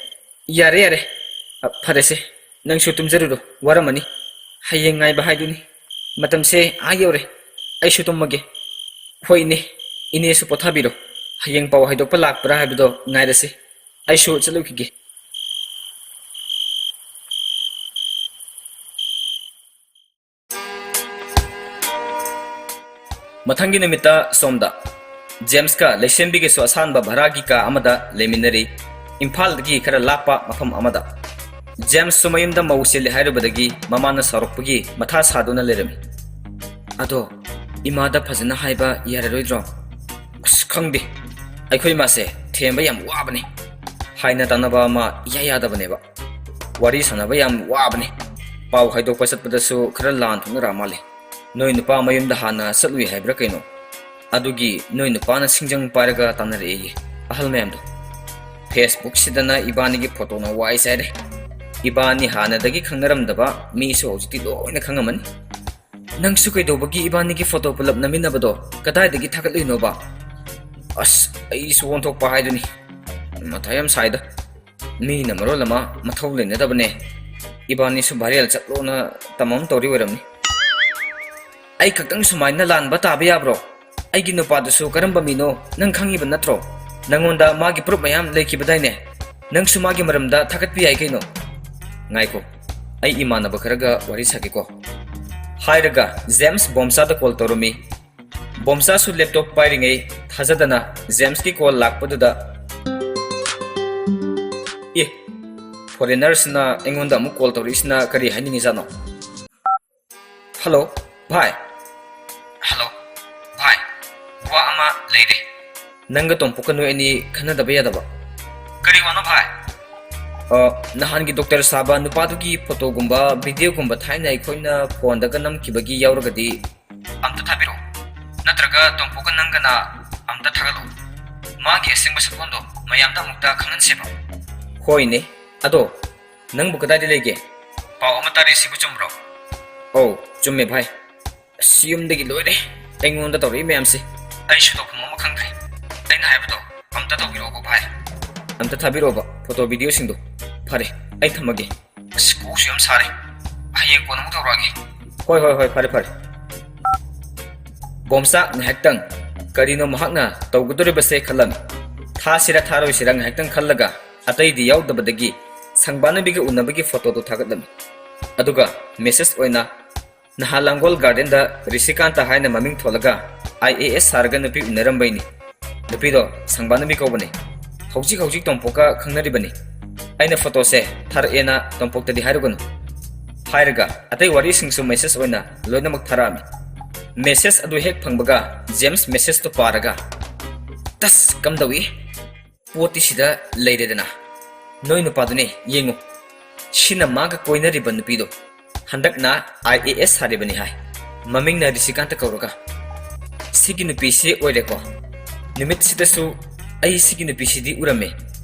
"ꯌꯥꯔꯦ, ꯌꯥꯔꯦ꯫ ꯑ, ꯐꯔꯦꯁꯦ, ꯅꯪꯁꯨ ꯇꯨꯝꯖꯔꯨꯔꯣ, ꯋꯥꯔꯝꯃꯅꯤ꯫ ꯍꯌꯦꯡ ꯉꯥꯏꯕ ꯍꯥꯏꯗꯨꯅꯤ꯫ ꯃꯇꯝꯁꯦ ꯑꯥ ꯌꯧꯔꯦ꯫ ꯑꯩꯁꯨ ꯇꯨꯝꯃꯒꯦ꯫ ꯍꯣꯏ, ꯏꯅꯦ꯫ ꯏꯅꯦꯁꯨ ꯄꯣꯊꯥꯕꯤꯔꯣ꯫ ꯍꯌꯦꯡ ꯄꯥꯎ ꯍꯥꯏꯗꯣꯛꯄ ꯂꯥꯛꯄ꯭ꯔꯥ ꯍꯥꯏꯕꯗꯣ ꯉꯥꯏꯔꯁꯤ꯫ ꯑꯩꯁꯨ ꯆꯠꯂꯨꯈꯤꯒꯦ꯫ ꯃꯊꯪꯒꯤ ꯅꯨꯃꯤꯠꯇ ꯁꯣꯝꯗ꯫ ꯖꯦꯝꯁꯀ ꯂꯩꯁꯦꯝꯕꯤꯒꯁꯨ ꯑꯁꯥꯟꯕ ꯚꯔꯥꯒꯤ ꯀꯥ ꯑꯃꯗ ꯂꯩꯃꯤꯟꯅꯔꯤ, ꯏꯝꯐꯥꯜꯗꯒꯤ ꯈꯔ ꯂꯥꯞꯄ ꯃꯐꯝ ꯑꯃꯗ꯫ ꯖꯦꯝꯁꯁꯨ ꯃꯌꯨꯝꯗ ꯃꯧ ꯆꯦꯜꯂꯤ ꯍꯥꯏꯔꯨꯕꯗꯒꯤ ꯃꯃꯥꯅ ꯁꯥꯎꯔꯛꯄꯒꯤ ꯃꯊꯥ ꯁꯥꯗꯨꯅ ꯂꯩꯔꯝꯃꯤ꯫ "ꯑꯗꯣ ꯏꯃꯥꯗ ꯐꯖꯅ ꯍꯥꯏꯕ ꯌꯥꯔꯔꯣꯏꯗ꯭ꯔꯣ?" "ꯑꯁ, ꯈꯪꯗꯦ꯫ ꯑꯩꯈꯣꯏ ꯏꯃꯥꯁꯦ ꯊꯦꯝꯕ ꯌꯥꯝ ꯋꯥꯕꯅꯤ꯫ ꯍꯥꯏꯅ ꯇꯥꯅꯕ ꯑꯃ ꯏꯌꯥ ꯌꯥꯗꯕꯅꯦꯕ꯫ ꯋꯥꯔꯤ ꯁꯥꯟꯅꯕ ꯌꯥꯝ ꯋꯥꯕꯅꯤ꯫ ꯄꯥꯎ ꯍꯥꯏꯗꯣꯛꯄ ꯆꯠꯄꯗꯁꯨ ꯈꯔ ꯂꯥꯟ ꯊꯣꯛꯅꯔꯛꯑ ꯃꯥꯜꯂꯦ꯫ ꯅꯣꯏ ꯅꯨꯄꯥ ꯃꯌꯨꯝꯗ ꯍꯥꯟꯅ ꯆꯠꯂꯨꯏ ꯍꯥꯏꯕ꯭ꯔꯥ ꯀꯩꯅꯣ? ꯑꯗꯨꯒꯤ ꯅꯣꯏ ꯅꯨꯄꯥꯅ ꯁꯤꯡꯖꯪ ꯄꯥꯏꯔꯒ ꯇꯥꯟꯅꯔꯛꯑꯦꯌꯦ, ꯑꯍꯜ ꯃꯌꯥꯝꯗꯣ꯫ Facebookꯁꯤꯗꯅ ꯏꯕꯥꯅꯤꯒꯤ ꯐꯣꯇꯣꯅ ꯋꯥꯏ ꯆꯥꯏꯔꯦ꯫ ꯏꯕꯥꯅꯤ ꯍꯥꯟꯅꯗꯒꯤ ꯈꯪꯅꯔꯝꯗꯕ ꯃꯤꯁꯨ ꯍꯧꯖꯤꯛꯇꯤ ꯂꯣꯏꯅ ꯈꯪꯉꯝꯃꯅꯤ꯫ ꯅꯪꯁꯨ ꯀꯩꯗꯧꯕꯒꯤ ꯏꯕꯥꯅꯤꯒꯤ ꯐꯣꯇꯣ ꯄꯨꯂꯞ ꯅꯝꯃꯤꯟꯅꯕꯗꯣ ꯀꯗꯥꯏꯗꯒꯤ ꯊꯥꯒꯠꯂꯨꯏꯅꯣꯕ?" ꯑꯁ, ꯑꯩꯁꯨ ꯑꯣꯟꯊꯣꯛꯄ ꯍꯥꯏꯗꯨꯅꯤ꯫ ꯃꯊꯥ ꯌꯥꯝ ꯁꯥꯏꯗ꯫ ꯃꯤꯅ ꯃꯔꯣꯜ ꯑꯃ ꯃꯊꯧ ꯂꯩꯅꯗꯕꯅꯦ꯫ ꯏꯕꯥꯅꯤꯁꯨ viral ꯆꯠꯂꯣꯅ ꯇꯝꯃꯝ ꯇꯧꯔꯤ ꯑꯣꯏꯔꯝꯅꯤ꯫ ꯑꯩ ꯈꯛꯇꯪ ꯁꯨꯃꯥꯏꯅ ꯂꯥꯟꯕ ꯇꯥꯕ ꯌꯥꯕ꯭ꯔꯣ? ꯑꯩꯒꯤ ꯅꯨꯄꯥꯗꯨꯁꯨ ꯀꯔꯝꯕ ꯃꯤꯅꯣ ꯅꯪ ꯈꯪꯉꯤꯕ ꯅꯠꯇ꯭ꯔꯣ? ꯅꯪꯉꯣꯟꯗ ꯃꯥꯒꯤ proof ꯃꯌꯥꯝ ꯂꯩꯈꯤꯕꯗꯥꯏꯅꯦ? ꯅꯪꯁꯨ ꯃꯥꯒꯤ ꯃꯔꯝꯗ ꯊꯥꯒꯠꯄ ꯌꯥꯏ ꯀꯩꯅꯣ꯫ ꯉꯥꯏꯈꯣ, ꯑꯩ ꯏꯃꯥꯟꯅꯕ ꯈꯔꯒ ꯋꯥꯔꯤ ꯁꯥꯒꯦꯀꯣ꯫ ꯍꯥꯏꯔꯒ ꯖꯦꯝꯁ ꯕꯣꯝꯆꯥꯗ call ꯇꯧꯔꯝꯃꯤ꯫ ꯕꯣꯝꯆꯥꯁꯨ laptop ꯄꯥꯏꯔꯤꯉꯩ ꯊꯥꯖꯗꯅ ꯖꯦꯝꯁꯀꯤ call ꯂꯥꯛꯄꯗꯨꯗ, "ꯑꯦ, foreignerꯁꯤꯅ ꯑꯩꯉꯣꯟꯗ ꯑꯃꯨꯛ call ꯇꯧꯔꯛꯏꯁꯤꯅ ꯀꯔꯤ ꯍꯥꯏꯅꯤꯡꯉꯤꯖꯥꯠꯅꯣ?" "ꯍꯜꯂꯣ, ꯚꯥꯏ꯫" "ꯍꯜꯂꯣ, ꯚꯥꯏ꯫ ꯋꯥ ꯑꯃ ꯂꯩꯔꯦ꯫ ꯅꯪꯒ ꯇꯣꯝꯄꯣꯛꯀ ꯅꯣꯏ ꯑꯅꯤ ꯈꯟꯅꯗꯕ ꯌꯥꯗꯕ?" "ꯀꯔꯤ ꯋꯥꯅꯣ, ꯚꯥꯏ?" "ꯑ, ꯅꯍꯥꯟꯒꯤ doctor ꯁꯥꯕ ꯅꯨꯄꯥꯗꯨꯒꯤ photoꯒꯨꯝꯕ videoꯒꯨꯝꯕ ꯊꯥꯏꯅ ꯑꯩꯈꯣꯏꯅ phoneꯗꯒ ꯅꯝꯈꯤꯕꯒꯤ ꯌꯥꯎꯔꯒꯗꯤ ꯑꯝꯇ ꯊꯥꯕꯤꯔꯛꯑꯣ꯫ ꯅꯠꯇ꯭ꯔꯒ ꯇꯣꯝꯄꯣꯛꯀ ꯅꯪꯒꯅ ꯑꯝꯇ ꯊꯥꯒꯠꯂꯛꯑꯣ꯫ ꯃꯥꯒꯤ ꯑꯁꯦꯡꯕ ꯁꯛꯂꯣꯟꯗꯣ ꯃꯌꯥꯝꯗ ꯑꯃꯨꯛꯇ ꯈꯪꯍꯟꯁꯦꯕ꯫" "ꯍꯣꯏꯅꯦ꯫ ꯑꯗꯣ ꯅꯪꯕꯨ ꯀꯗꯥꯏꯗ ꯂꯩꯒꯦ? ꯄꯥꯎ ꯑꯃ ꯇꯥꯔꯤꯁꯤꯕꯨ ꯆꯨꯝꯕ꯭ꯔꯣ?" "ꯑꯧ, ꯆꯨꯝꯃꯦ ꯚꯥꯏ꯫ ꯑꯁ, ꯌꯨꯝꯗꯒꯤ ꯂꯣꯏꯔꯦ ꯑꯩꯉꯣꯟꯗ ꯇꯧꯔꯛꯏ ꯃꯌꯥꯝꯁꯦ꯫ ꯑꯩꯁꯨ ꯇꯧꯐꯝ ꯑꯃ ꯈꯪꯗ꯭ꯔꯦ꯫ ꯑꯩꯅ ꯍꯥꯏꯕꯗꯣ ꯑꯝꯇ ꯇꯧꯕꯤꯔꯛꯑꯣꯀꯣ ꯚꯥꯏ꯫ ꯑꯝꯇ ꯊꯥꯕꯤꯔꯛꯑꯣꯕ photo videoꯁꯤꯡꯗꯣ꯫ ꯐꯔꯦ, ꯑꯩ ꯊꯝꯃꯒꯦ꯫ ꯑꯁ, ꯀꯣꯛꯁꯨ ꯌꯥꯝ ꯁꯥꯔꯦ꯫ ꯍꯌꯦꯡ ꯀꯣꯟꯅ ꯑꯃꯨꯛ ꯇꯧꯔꯛꯑꯒꯦ꯫" "ꯍꯣꯏ, ꯍꯣꯏ, ꯍꯣꯏ, ꯐꯔꯦ, ꯐꯔꯦ꯫" ꯕꯣꯝꯆꯥ ꯉꯥꯏꯍꯥꯛꯇꯪ ꯀꯔꯤꯅꯣ ꯃꯍꯥꯛꯅ ꯇꯧꯒꯗꯧꯔꯤꯕꯁꯦ ꯈꯜꯂꯝꯃꯤ꯫ ꯊꯥꯁꯤꯔ ꯊꯥꯔꯣꯏꯁꯤꯔ ꯉꯥꯏꯍꯥꯛꯇꯪ ꯈꯜꯂꯒ ꯑꯇꯩꯗꯤ ꯌꯥꯎꯗꯕꯗꯒꯤ ꯁꯪꯕꯥꯅꯕꯤꯒ ꯎꯅꯕꯒꯤ ꯐꯣꯇꯣꯗꯨ ꯊꯥꯒꯠꯂꯝꯃꯤ꯫ ꯑꯗꯨꯒ ꯃꯦꯁꯦꯖ ꯑꯣꯏꯅ, "ꯅꯍꯥꯟ ꯂꯥꯡꯒꯣꯜ ꯒꯥꯔꯗꯦꯟꯗ ꯔꯤꯁꯤꯀꯥꯟꯇ ꯍꯥꯏꯅ ꯃꯃꯤꯡ ꯊꯣꯜꯂꯒ ꯑꯥꯏ ꯑꯦ ꯑꯦꯁ ꯁꯥꯔꯒ ꯅꯨꯄꯤ ꯎꯅꯔꯝꯕꯩꯅꯤ꯫ ꯅꯨꯄꯤꯗꯣ ꯁꯪꯕꯥꯅꯕꯤ ꯀꯧꯕꯅꯦ꯫ ꯍꯧꯖꯤꯛ ꯍꯧꯖꯤꯛ ꯇꯣꯝꯄꯣꯛꯀ ꯈꯪꯅꯔꯤꯕꯅꯤ꯫ ꯑꯩꯅ ꯐꯣꯇꯣꯁꯦ ꯊꯥꯔꯛꯑꯦꯅ ꯇꯣꯝꯄꯣꯛꯇꯗꯤ ꯍꯥꯏꯔꯨꯒꯅꯨ" ꯍꯥꯏꯔꯒ ꯑꯇꯩ ꯋꯥꯔꯤꯁꯤꯡꯁꯨ ꯃꯦꯁꯦꯖ ꯑꯣꯏꯅ ꯂꯣꯏꯅꯃꯛ ꯊꯥꯔꯛꯑꯝꯃꯤ꯫ ꯃꯦꯁꯦꯖ ꯑꯗꯨ ꯍꯦꯛ ꯐꯪꯕꯒ ꯖꯦꯝꯁ ꯃꯦꯁꯦꯖꯇꯨ ꯄꯥꯔꯒ, "ꯇꯁ, ꯀꯝꯗꯧꯏ? ꯄꯣꯠꯇꯤ ꯁꯤꯗ ꯂꯩꯔꯦꯗꯅ꯫ ꯅꯣꯏ ꯅꯨꯄꯥꯗꯨꯅꯦ, ꯌꯦꯡꯉꯨ꯫ ꯁꯤꯅ ꯃꯥꯒ ꯀꯣꯏꯅꯔꯤꯕ ꯅꯨꯄꯤꯗꯣ꯫ ꯍꯟꯗꯛꯅ ꯑꯥꯏ ꯑꯦ ꯑꯦꯁ ꯁꯥꯔꯤꯕꯅꯤ ꯍꯥꯏ꯫ ꯃꯃꯤꯡꯅ ꯔꯤꯁꯤꯀꯥꯟꯇ ꯀꯧꯔꯒ꯫ ꯁꯤꯒꯤ ꯅꯨꯄꯤꯁꯤ ꯑꯣꯏꯔꯦꯀꯣ꯫ ꯅꯨꯃꯤꯠꯁꯤꯗꯁꯨ ꯑꯩ ꯁꯤꯒꯤ ꯅꯨꯄꯤꯁꯤꯗꯤ ꯎꯔꯝꯃꯦ꯫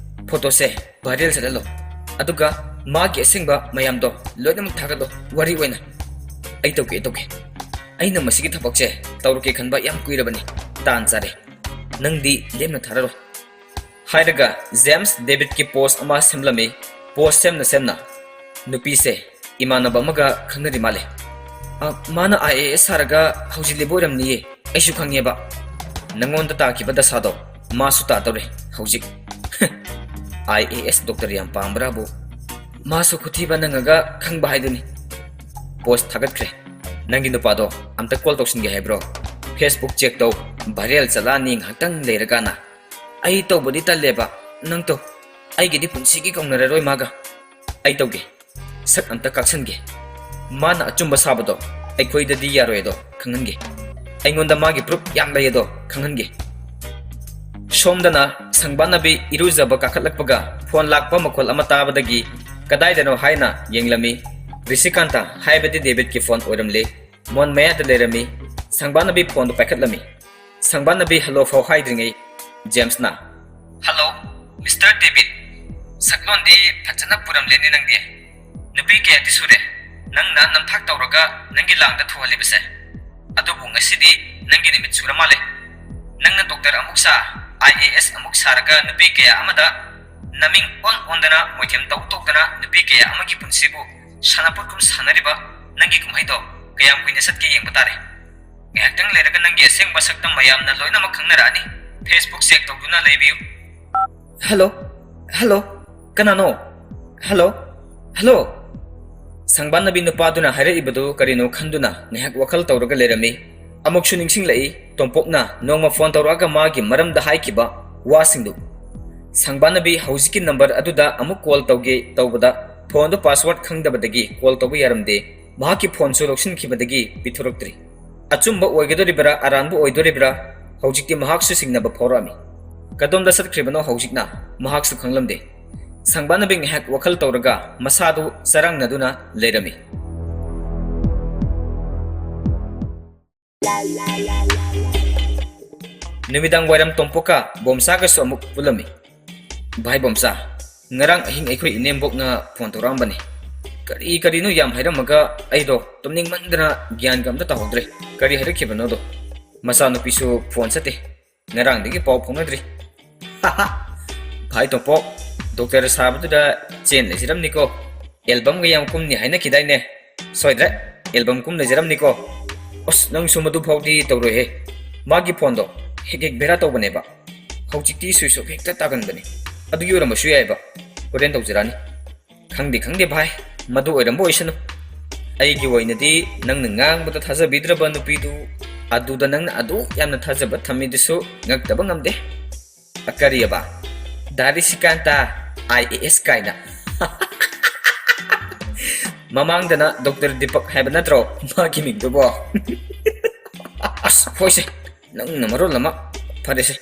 ꯐꯣꯇꯣꯁꯦ ꯚꯥꯏꯔꯦꯜ ꯆꯠꯍꯜꯂꯣ꯫ ꯑꯗꯨꯒ ꯃꯥꯒꯤ ꯑꯁꯦꯡꯕ ꯃꯌꯥꯝꯗꯣ ꯂꯣꯏꯅꯃꯛ ꯊꯥꯒꯠꯂꯣ, ꯋꯥꯔꯤ ꯑꯣꯏꯅ꯫ ꯑꯩ ꯇꯧꯒꯦ, ꯑꯩ ꯇꯧꯒꯦ꯫ ꯑꯩꯅ ꯃꯁꯤꯒꯤ ꯊꯕꯛꯁꯦ ꯇꯧꯔꯒꯦ ꯈꯟꯕ ꯌꯥꯝ ꯀꯨꯏꯔꯕꯅꯤ꯫ ꯇꯥꯟ ꯆꯥꯔꯦ꯫ ꯅꯪꯗꯤ ꯂꯦꯝꯅ ꯊꯥꯔꯔꯣꯏ" ꯍꯥꯏꯔꯒ ꯖꯦꯝꯁ ꯗꯦꯕꯤꯠꯀꯤ ꯄꯣꯁ ꯑꯃ ꯁꯦꯝꯂꯝꯃꯤ꯫ ꯄꯣꯁ ꯁꯦꯝꯅ ꯁꯦꯝꯅ, "ꯅꯨꯄꯤꯁꯦ ꯏꯃꯥꯟꯅꯕ ꯑꯃꯒ ꯈꯪꯅꯔꯤ ꯃꯥꯜꯂꯦ꯫ ꯑ, ꯃꯥꯅ ꯑꯥꯏ ꯑꯦ ꯑꯦꯁ ꯁꯥꯔꯒ ꯍꯧꯖꯤꯜꯂꯤꯕ ꯑꯣꯏꯔꯝꯅꯤꯌꯦ꯫ ꯑꯩꯁꯨ ꯈꯪꯉꯦꯕ꯫ ꯅꯪꯉꯣꯟꯗ ꯇꯥꯈꯤꯕ ꯗꯁꯥꯗꯣ ꯃꯥꯁꯨ ꯇꯥꯗꯧꯔꯦ ꯍꯧꯖꯤꯛ"꯫ ꯑꯥꯏ ꯑꯦ ꯑꯦꯁ ꯗꯣꯛꯇꯔ ꯌꯥꯝ ꯄꯥꯝꯕ꯭ꯔꯥꯕꯨ? ꯃꯥꯁꯨ ꯈꯨꯊꯤꯕ ꯅꯪꯉꯒ ꯈꯪꯕ ꯍꯥꯏꯗꯨꯅꯤ꯫ ꯄꯣꯁ ꯊꯥꯒꯠꯈ꯭ꯔꯦ꯫ "ꯅꯪꯒꯤ ꯅꯨꯄꯥꯗꯣ ꯑꯝꯇ ꯀꯣꯜ ꯇꯧꯁꯤꯟꯒꯦ ꯍꯥꯏꯕ꯭ꯔꯣ? ꯐꯦꯁꯕꯨꯛ ꯆꯦꯛ ꯇꯧ, ꯚꯥꯏꯔꯦꯜ ꯆꯠꯂꯛꯑꯅꯤ ꯉꯥꯏꯍꯥꯛꯇꯪ ꯂꯩꯔꯀꯥꯟꯗ"꯫ "ꯑꯩ ꯇꯧꯕꯗꯤ ꯇꯜꯂꯦꯕ, ꯅꯪ ꯇꯧ꯫ ꯑꯩꯒꯤꯗꯤ ꯄꯨꯟꯁꯤꯒꯤ ꯀꯧꯅꯔꯔꯣꯏ ꯃꯥꯒ꯫ ꯑꯩ ꯇꯧꯒꯦ꯫ ꯁꯛ ꯑꯝꯇ ꯀꯥꯛꯁꯟꯒꯦ꯫ ꯃꯥꯅ ꯑꯆꯨꯝꯕ ꯁꯥꯕꯗꯣ ꯑꯩꯈꯣꯏꯗꯗꯤ ꯌꯥꯔꯣꯏ ꯑꯗꯣ ꯈꯪꯍꯟꯒꯦ꯫ ꯑꯩꯉꯣꯟꯗ ꯃꯥꯒꯤ ꯄ꯭ꯔꯨꯞ ꯌꯥꯝ ꯂꯩ ꯑꯗꯣ ꯈꯪꯍꯟꯒꯦ"꯫ ꯁꯣꯝꯗꯅ ꯁꯪꯕꯥꯅꯕꯤ ꯏꯔꯨꯖꯕ ꯀꯥꯈꯠꯂꯛꯄꯒ ꯐꯣꯟ ꯂꯥꯛꯄ ꯃꯈꯣꯜ ꯑꯃ ꯇꯥꯕꯗꯒꯤ ꯀꯗꯥꯏꯗꯅꯣ ꯍꯥꯏꯅ ꯌꯦꯡꯂꯝꯃꯤ꯫ ꯔꯤꯁꯤꯀꯥꯟꯇ ꯍꯥꯏꯕꯗꯤ ꯗꯦꯕꯤꯠꯀꯤ ꯐꯣꯟ ꯑꯣꯏꯔꯝꯂꯦ꯫ ꯃꯣꯟ ꯃꯌꯥꯗ ꯂꯩꯔꯝꯃꯤ꯫ ꯁꯪꯕꯥꯅꯕꯤ ꯐꯣꯟꯗꯨ ꯄꯥꯏꯈꯠꯂꯝꯃꯤ꯫ ꯁꯪꯕꯥꯅꯕꯤ ꯍꯜꯂꯣ ꯐꯥꯎ ꯍꯥꯏꯗ꯭ꯔꯤꯉꯩ ꯖꯦꯝꯁꯅ, "ꯍꯜꯂꯣ, ꯃꯤꯁꯇꯔ ꯗꯦꯕꯤꯠ꯫ ꯁꯛꯂꯣꯟꯗꯤ ꯐꯖꯅ ꯄꯨꯔꯝꯂꯦꯅꯦ ꯅꯪꯗꯤ꯫ ꯅꯨꯄꯤ ꯀꯌꯥꯗꯤ ꯁꯨꯔꯦ ꯅꯪꯅ ꯅꯝꯊꯥꯛ ꯇꯧꯔꯒ ꯅꯪꯒꯤ ꯂꯥꯡꯗ ꯊꯨꯍꯜꯂꯤꯕꯁꯦ? ꯑꯗꯨꯕꯨ ꯉꯁꯤꯗꯤ ꯅꯪꯒꯤ ꯅꯨꯃꯤꯠ ꯁꯨꯔ ꯃꯥꯜꯂꯦ꯫ ꯅꯪꯅ ꯗꯣꯛꯇꯔ ꯑꯃꯨꯛ ꯁꯥ, ꯑꯥꯏ ꯑꯦ ꯑꯦꯁ ꯑꯃꯨꯛ ꯁꯥꯔꯒ ꯅꯨꯄꯤ ꯀꯌꯥ ꯑꯃꯗ ꯅꯃꯤꯡ ꯑꯣꯟ ꯑꯣꯟꯗꯅ ꯃꯣꯏꯊꯦꯝ ꯇꯧ ꯇꯧꯗꯅ ꯅꯨꯄꯤ ꯀꯌꯥ ꯑꯃꯒꯤ ꯄꯨꯟꯁꯤꯕꯨ ꯁꯥꯟꯅꯄꯣꯠꯀꯨꯝ ꯁꯥꯟꯅꯔꯤꯕ ꯅꯪꯒꯤ ꯀꯨꯝꯍꯩꯗꯣ ꯀꯌꯥꯝ ꯀꯨꯏꯅ ꯆꯠꯀꯦ ꯌꯦꯡꯕ ꯇꯥꯔꯦ"꯫ ꯉꯥꯏꯍꯥꯛꯇꯪ ꯂꯩꯔꯒ ꯅꯪꯒꯤ ꯑꯁꯦꯡꯕ ꯁꯛꯇꯝ ꯃꯌꯥꯝꯅ ꯂꯣꯏꯅꯃꯛ ꯈꯪꯅꯔꯛꯑꯅꯤ꯫ Facebook check ꯇꯧꯗꯨꯅ ꯂꯩꯕꯤꯌꯨ꯫ ꯍꯜꯂꯣ? ꯍꯜꯂꯣ? ꯀꯅꯥꯅꯣ? ꯍꯜꯂꯣ? ꯍꯜꯂꯣ? ꯁꯪꯕꯥꯟꯅꯕꯤ ꯅꯨꯄꯥꯗꯨꯅ ꯍꯥꯏꯔꯛꯏꯕꯗꯨ ꯀꯔꯤꯅꯣ ꯈꯟꯗꯨꯅ ꯉꯥꯏꯍꯥꯛ ꯋꯥꯈꯜ ꯇꯧꯔꯒ ꯂꯩꯔꯝꯃꯤ꯫ ꯑꯃꯨꯛꯁꯨ ꯅꯤꯡꯁꯤꯡꯂꯛꯏ ꯇꯣꯝꯄꯣꯛꯅ ꯅꯣꯡꯃ ꯐꯣꯟ ꯇꯧꯔꯛꯑꯒ ꯃꯥꯒꯤ ꯃꯔꯝꯗ ꯍꯥꯏꯈꯤꯕ ꯋꯥꯁꯤꯡꯗꯨ꯫ ꯁꯪꯕꯥꯟꯅꯕꯤ ꯍꯧꯖꯤꯛꯀꯤ ꯅꯝꯕꯔ ꯑꯗꯨꯗ ꯑꯃꯨꯛ ꯀꯣꯜ ꯇꯧꯒꯦ ꯇꯧꯕꯗ ꯐꯣꯟꯗꯨ ꯄꯥꯁꯋꯥꯔꯗ ꯈꯪꯗꯕꯗꯒꯤ ꯀꯣꯜ ꯇꯧꯕ ꯌꯥꯔꯝꯗꯦ꯫ ꯃꯍꯥꯛꯀꯤ ꯐꯣꯟꯁꯨ ꯂꯧꯁꯤꯟꯈꯤꯕꯗꯒꯤ ꯄꯤꯊꯣꯔꯛꯇ꯭ꯔꯤ꯫ ꯑꯆꯨꯝꯕ ꯑꯣꯏꯒꯗꯧꯔꯤꯕ꯭ꯔꯥ ꯑꯔꯥꯟꯕ ꯑꯣꯏꯗꯣꯔꯤꯕ꯭ꯔꯥ? ꯍꯧꯖꯤꯛꯇꯤ ꯃꯍꯥꯛꯁꯨ ꯁꯤꯡꯅꯕ ꯐꯥꯎꯔꯛꯑꯝꯃꯤ꯫ ꯀꯗꯣꯝꯗ ꯆꯠꯈ꯭ꯔꯤꯕꯅꯣ ꯍꯧꯖꯤꯛꯅ? ꯃꯍꯥꯛꯁꯨ ꯈꯪꯂꯝꯗꯦ꯫ ꯁꯪꯕꯥꯟꯅꯕꯤ ꯉꯥꯏꯍꯥꯛ ꯋꯥꯈꯜ ꯇꯧꯔꯒ ꯃꯁꯥꯗꯨ ꯆꯔꯥꯡꯅꯗꯨꯅ ꯂꯩꯔꯝꯃꯤ꯫ ꯅꯨꯃꯤꯗꯥꯡ ꯋꯥꯏꯔꯝ ꯇꯣꯝꯄꯣꯛꯀ ꯕꯣꯝꯁꯥꯒꯁꯨ ꯑꯃꯨꯛ ꯄꯨꯜꯂꯝꯃꯤ꯫ "ꯚꯥꯏ ꯕꯣꯝꯆꯥ, ꯉꯔꯥꯡ ꯑꯍꯤꯡ ꯑꯩꯈꯣꯏ ꯏꯅꯦꯝꯕꯣꯛꯅ ꯐꯣꯟ ꯇꯧꯔꯛꯑꯝꯕꯅꯤ꯫ ꯀꯔꯤ ꯀꯔꯤꯅꯣ ꯌꯥꯝ ꯍꯥꯏꯔꯝꯃꯒ ꯑꯩꯗꯣ ꯇꯨꯝꯅꯤꯡꯃꯟꯗꯅ ꯒ꯭ꯌꯥꯟꯒ ꯑꯝꯇ ꯇꯥꯍꯧꯗ꯭ꯔꯦ꯫ ꯀꯔꯤ ꯍꯥꯏꯔꯛꯈꯤꯕꯅꯣꯗꯣ? ꯃꯆꯥꯅꯨꯄꯤꯁꯨ ꯐꯣꯟ ꯆꯠꯇꯦ꯫ ꯉꯔꯥꯡꯗꯒꯤ ꯄꯥꯎ ꯐꯥꯎꯅꯗ꯭ꯔꯤ꯫" "ꯚꯥꯏ ꯇꯣꯝꯄꯣꯛ, ꯗꯣꯛꯇꯔ ꯁꯥꯕꯗꯨꯗ ꯆꯦꯟ ꯂꯩꯖꯔꯝꯅꯤꯀꯣ꯫ ꯑꯦꯜꯕꯝꯒ ꯌꯥꯝ ꯀꯨꯝꯅꯤ ꯍꯥꯏꯅꯈꯤꯗꯥꯏꯅꯦ? ꯁꯣꯏꯗ꯭ꯔꯦ, ꯑꯦꯜꯕꯝ ꯀꯨꯝ ꯂꯩꯖꯔꯝꯅꯤꯀꯣ꯫" "ꯑꯁ, ꯅꯪꯁꯨ ꯃꯗꯨ ꯐꯥꯎꯗꯤ ꯇꯧꯔꯣꯏꯍꯦ꯫ ꯃꯥꯒꯤ ꯐꯣꯟꯗꯣ ꯍꯦꯛ ꯍꯦꯛ ꯕꯦꯔꯥ ꯇꯧꯕꯅꯦꯕ꯫ ꯍꯧꯖꯤꯛꯇꯤ ꯁ꯭ꯋꯤꯆ ꯑꯣꯐ ꯍꯦꯛꯇ ꯇꯥꯒꯟꯕꯅꯤ꯫ ꯑꯗꯨꯒꯤ ꯑꯣꯏꯔꯝꯕꯁꯨ ꯌꯥꯏꯕ꯫ ꯍꯣꯔꯦꯟ ꯇꯧꯖꯔꯛꯑꯅꯤ꯫" "ꯈꯪꯗꯦ, ꯈꯪꯗꯦ ꯚꯥꯏ, ꯃꯗꯨ ꯑꯣꯏꯔꯝꯕ ꯑꯣꯏꯁꯅꯨ꯫ ꯑꯩꯒꯤ ꯑꯣꯏꯅꯗꯤ ꯅꯪꯅ ꯉꯥꯡꯕꯗ ꯊꯥꯖꯕꯤꯗ꯭ꯔꯕ ꯅꯨꯄꯤꯗꯨ ꯑꯗꯨꯗ ꯅꯪꯅ ꯑꯗꯨꯛ ꯌꯥꯝꯅ ꯊꯥꯖꯕ ꯊꯝꯃꯤꯗꯨꯁꯨ ꯉꯛꯇꯕ ꯉꯝꯗꯦ꯫" "ꯑ, ꯀꯔꯤꯑꯕ? ꯗꯥ ꯔꯤꯁꯤꯀꯥꯟꯇ ꯑꯥꯏ ꯑꯦ ꯑꯦꯁ ꯀꯥꯏꯅ?" "ꯃꯃꯥꯡꯗꯅ ꯗꯣꯛꯇꯔ ꯗꯤꯄꯛ ꯍꯥꯏꯕ ꯅꯠꯇ꯭ꯔꯣ ꯃꯥꯒꯤ ꯃꯤꯡꯗꯨꯕꯣ?" "ꯑꯁ, ꯍꯣꯏꯁꯦ, ꯅꯪꯅ ꯃꯔꯣꯜ ꯑꯃ꯫ ꯐꯔꯦꯁꯦ,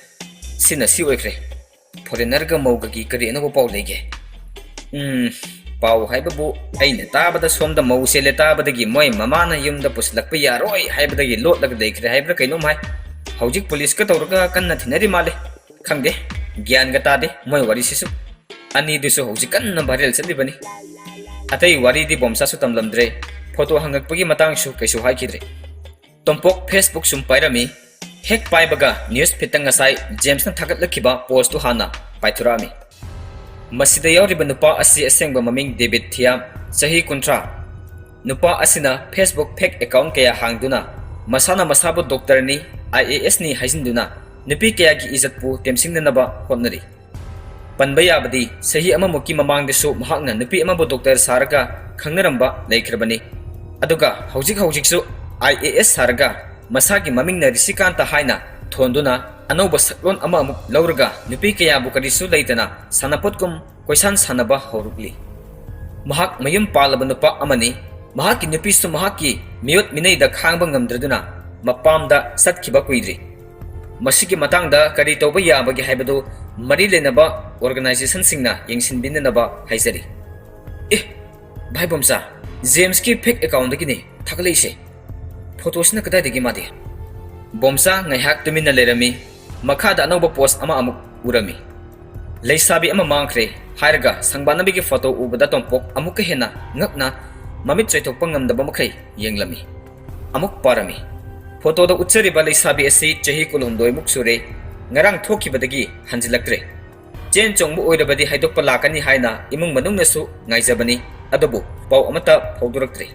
ꯁꯤꯅ ꯁꯤ ꯑꯣꯏꯈ꯭ꯔꯦ꯫ ꯐꯣꯔꯦꯟꯅꯔꯒ ꯃꯧꯒꯒꯤ ꯀꯔꯤ ꯑꯅꯧꯕ ꯄꯥꯎ ꯂꯩꯒꯦ?" "ꯎꯝ, ꯄꯥꯎ ꯍꯥꯏꯕꯕꯨ ꯑꯩꯅ ꯇꯥꯕꯗ ꯁꯣꯝꯗ ꯃꯧ ꯆꯦꯜꯂꯦ ꯇꯥꯕꯗꯒꯤ ꯃꯣꯏ ꯃꯃꯥꯅ ꯌꯨꯝꯗ ꯄꯨꯁꯤꯜꯂꯛꯄ ꯌꯥꯔꯣꯏ ꯍꯥꯏꯕꯗꯒꯤ ꯂꯣꯠꯂꯒ ꯂꯩꯈ꯭ꯔꯦ ꯍꯥꯏꯕ꯭ꯔꯥ ꯀꯩꯅꯣꯝ ꯍꯥꯏ꯫ ꯍꯧꯖꯤꯛ ꯄꯨꯂꯤꯁꯀ ꯇꯧꯔꯒ ꯀꯟꯅ ꯊꯤꯅꯔꯤ ꯃꯥꯜꯂꯦ꯫ ꯈꯪꯗꯦ, ꯒ꯭ꯌꯥꯟꯒ ꯇꯥꯗꯦ ꯃꯣꯏ ꯋꯥꯔꯤꯁꯤꯁꯨ꯫ ꯑꯅꯤꯗꯨꯁꯨ ꯍꯧꯖꯤꯛ ꯀꯟꯅ ꯚꯥꯏꯔꯦꯜ ꯆꯠꯂꯤꯕꯅꯤ꯫ ꯑꯇꯩ ꯋꯥꯔꯤꯗꯤ ꯕꯣꯝꯁꯥꯁꯨ ꯇꯝꯂꯝꯗ꯭ꯔꯦ꯫ ꯐꯣꯇꯣ ꯍꯪꯉꯛꯄꯒꯤ ꯃꯇꯥꯡꯁꯨ ꯀꯩꯁꯨ ꯍꯥꯏꯈꯤꯗ꯭ꯔꯦ꯫ ꯇꯣꯝꯄꯣꯛ Facebook ꯁꯨꯝ ꯄꯥꯏꯔꯝꯃꯤ꯫ ꯍꯦꯛ ꯄꯥꯏꯕꯒ ꯅ꯭ꯌꯨꯁ ꯐꯤꯠꯇ ꯉꯁꯥꯏ ꯖꯦꯝꯁꯅ ꯊꯥꯒꯠꯂꯛꯈꯤꯕ ꯄꯣꯁꯇꯨ ꯍꯥꯟꯅ ꯄꯥꯏꯊꯣꯔꯛꯑꯝꯃꯤ꯫ ꯃꯁꯤꯗ ꯌꯥꯎꯔꯤꯕ ꯅꯨꯄꯥ ꯑꯁꯤ ꯑꯁꯦꯡꯕ ꯃꯃꯤꯡ ꯗꯦꯕꯤꯠ ꯊꯤꯌꯥꯝ, ꯆꯍꯤ ꯀꯨꯟꯊ꯭ꯔꯥ꯫ ꯅꯨꯄꯥ ꯑꯁꯤꯅ Facebook fake account ꯀꯌꯥ ꯍꯥꯡꯗꯨꯅ ꯃꯁꯥꯅ ꯃꯁꯥꯕꯨ ꯗꯣꯛꯇꯔꯅꯤ, ꯑꯥꯏ ꯑꯦ ꯑꯦꯁꯅꯤ ꯍꯥꯏꯖꯤꯟꯗꯨꯅ ꯅꯨꯄꯤ ꯀꯌꯥꯒꯤ ꯏꯖꯠꯄꯨ ꯇꯦꯝꯁꯤꯡꯅꯅꯕ ꯍꯣꯠꯅꯔꯤ꯫ ꯄꯟꯕ ꯌꯥꯕꯗꯤ, ꯆꯍꯤ ꯑꯃꯃꯨꯛꯀꯤ ꯃꯃꯥꯡꯗꯁꯨ ꯃꯍꯥꯛꯅ ꯅꯨꯄꯤ ꯑꯃꯕꯨ ꯗꯣꯛꯇꯔ ꯁꯥꯔꯒ ꯈꯪꯅꯔꯝꯕ ꯂꯩꯈ꯭ꯔꯕꯅꯤ꯫ ꯑꯗꯨꯒ ꯍꯧꯖꯤꯛ ꯍꯧꯖꯤꯛꯁꯨ ꯑꯥꯏ ꯑꯦ ꯑꯦꯁ ꯁꯥꯔꯒ ꯃꯁꯥꯒꯤ ꯃꯃꯤꯡꯅ ꯔꯤꯁꯤꯀꯥꯟꯇ ꯍꯥꯏꯅ ꯊꯣꯟꯗꯨꯅ ꯑꯅꯧꯕ ꯁꯛꯂꯣꯟ ꯑꯃ ꯑꯃꯨꯛ ꯂꯧꯔꯒ ꯅꯨꯄꯤ ꯀꯌꯥꯕꯨ ꯀꯔꯤꯁꯨ ꯂꯩꯇꯅ ꯁꯥꯟꯅꯄꯣꯠꯀꯨꯝ ꯀꯣꯏꯁꯥꯟ ꯁꯥꯟꯅꯕ ꯍꯧꯔꯛꯂꯤ꯫ ꯃꯍꯥꯛ ꯃꯌꯨꯝ ꯄꯥꯜꯂꯕ ꯅꯨꯄꯥ ꯑꯃꯅꯤ꯫ ꯃꯍꯥꯛꯀꯤ ꯅꯨꯄꯤꯁꯨ ꯃꯍꯥꯛꯀꯤ ꯃꯤꯑꯣꯠ ꯃꯤꯅꯩꯗ ꯈꯥꯡꯕ ꯉꯝꯗ꯭ꯔꯗꯨꯅ ꯃꯄꯥꯝꯗ ꯆꯠꯈꯤꯕ ꯀꯨꯏꯗ꯭ꯔꯤ꯫ ꯃꯁꯤꯒꯤ ꯃꯇꯥꯡꯗ ꯀꯔꯤ ꯇꯧꯕ ꯌꯥꯕꯒꯦ ꯍꯥꯏꯕꯗꯨ ꯃꯔꯤ ꯂꯩꯅꯕ ꯑꯣꯔꯒꯅꯥꯏꯖꯦꯁꯟꯁꯤꯡꯅ ꯌꯦꯡꯁꯤꯟꯕꯤꯅꯅꯕ ꯍꯥꯏꯖꯔꯤ꯫ ꯑꯦ, ꯚꯥꯏ ꯕꯣꯝꯆꯥ, ꯖꯦꯝꯁꯀꯤ ꯐꯦꯛ ꯑꯦꯀꯥꯎꯟꯗꯒꯤꯅꯦ ꯊꯥꯒꯠꯂꯛꯏꯁꯦ꯫ ꯐꯣꯇꯣꯁꯤꯅ ꯀꯗꯥꯏꯗꯒꯤ ꯃꯥꯗꯤ? ꯕꯣꯝꯆꯥ ꯉꯥꯏꯍꯥꯛ ꯇꯨꯃꯤꯟꯅ ꯂꯩꯔꯝꯃꯤ꯫ ꯃꯈꯥꯗ ꯑꯅꯧꯕ ꯄꯣꯁ ꯑꯃ ꯑꯃꯨꯛ ꯎꯔꯝꯃꯤ꯫ "ꯂꯩꯁꯥꯕꯤ ꯑꯃ ꯃꯥꯡꯈ꯭ꯔꯦ" ꯍꯥꯏꯔꯒ ꯁꯪꯕꯥꯅꯕꯤꯒꯤ ꯐꯣꯇꯣ ꯎꯕꯗ ꯇꯣꯝꯄꯣꯛ ꯑꯃꯨꯛꯀ ꯍꯦꯟꯅ ꯉꯛꯅ ꯃꯃꯤꯠ ꯆꯣꯏꯊꯣꯛꯄ ꯉꯝꯗꯕ ꯃꯈꯩ ꯌꯦꯡꯂꯝꯃꯤ꯫ ꯑꯃꯨꯛ ꯄꯥꯔꯝꯃꯤ꯫ ꯐꯣꯇꯣꯗ ꯎꯠꯆꯔꯤꯕ ꯂꯩꯁꯥꯕꯤ ꯑꯁꯤ ꯆꯍꯤ ꯀꯨꯟꯍꯨꯝꯗꯣꯏꯃꯨꯛ ꯁꯨꯔꯦ꯫ ꯉꯔꯥꯡ ꯊꯣꯛꯈꯤꯕꯗꯒꯤ ꯍꯟꯖꯤꯜꯂꯛꯇ꯭ꯔꯦ꯫ ꯆꯦꯟ ꯆꯣꯡꯕ ꯑꯣꯏꯔꯕꯗꯤ ꯍꯥꯏꯗꯣꯛꯄ ꯂꯥꯛꯀꯅꯤ ꯍꯥꯏꯅ ꯏꯃꯨꯡ ꯃꯅꯨꯡꯅꯁꯨ ꯉꯥꯏꯖꯕꯅꯤ, ꯑꯗꯨꯕꯨ ꯄꯥꯎ ꯑꯃꯠꯇ ꯐꯥꯎꯗꯣꯔꯛꯇ꯭ꯔꯦ꯫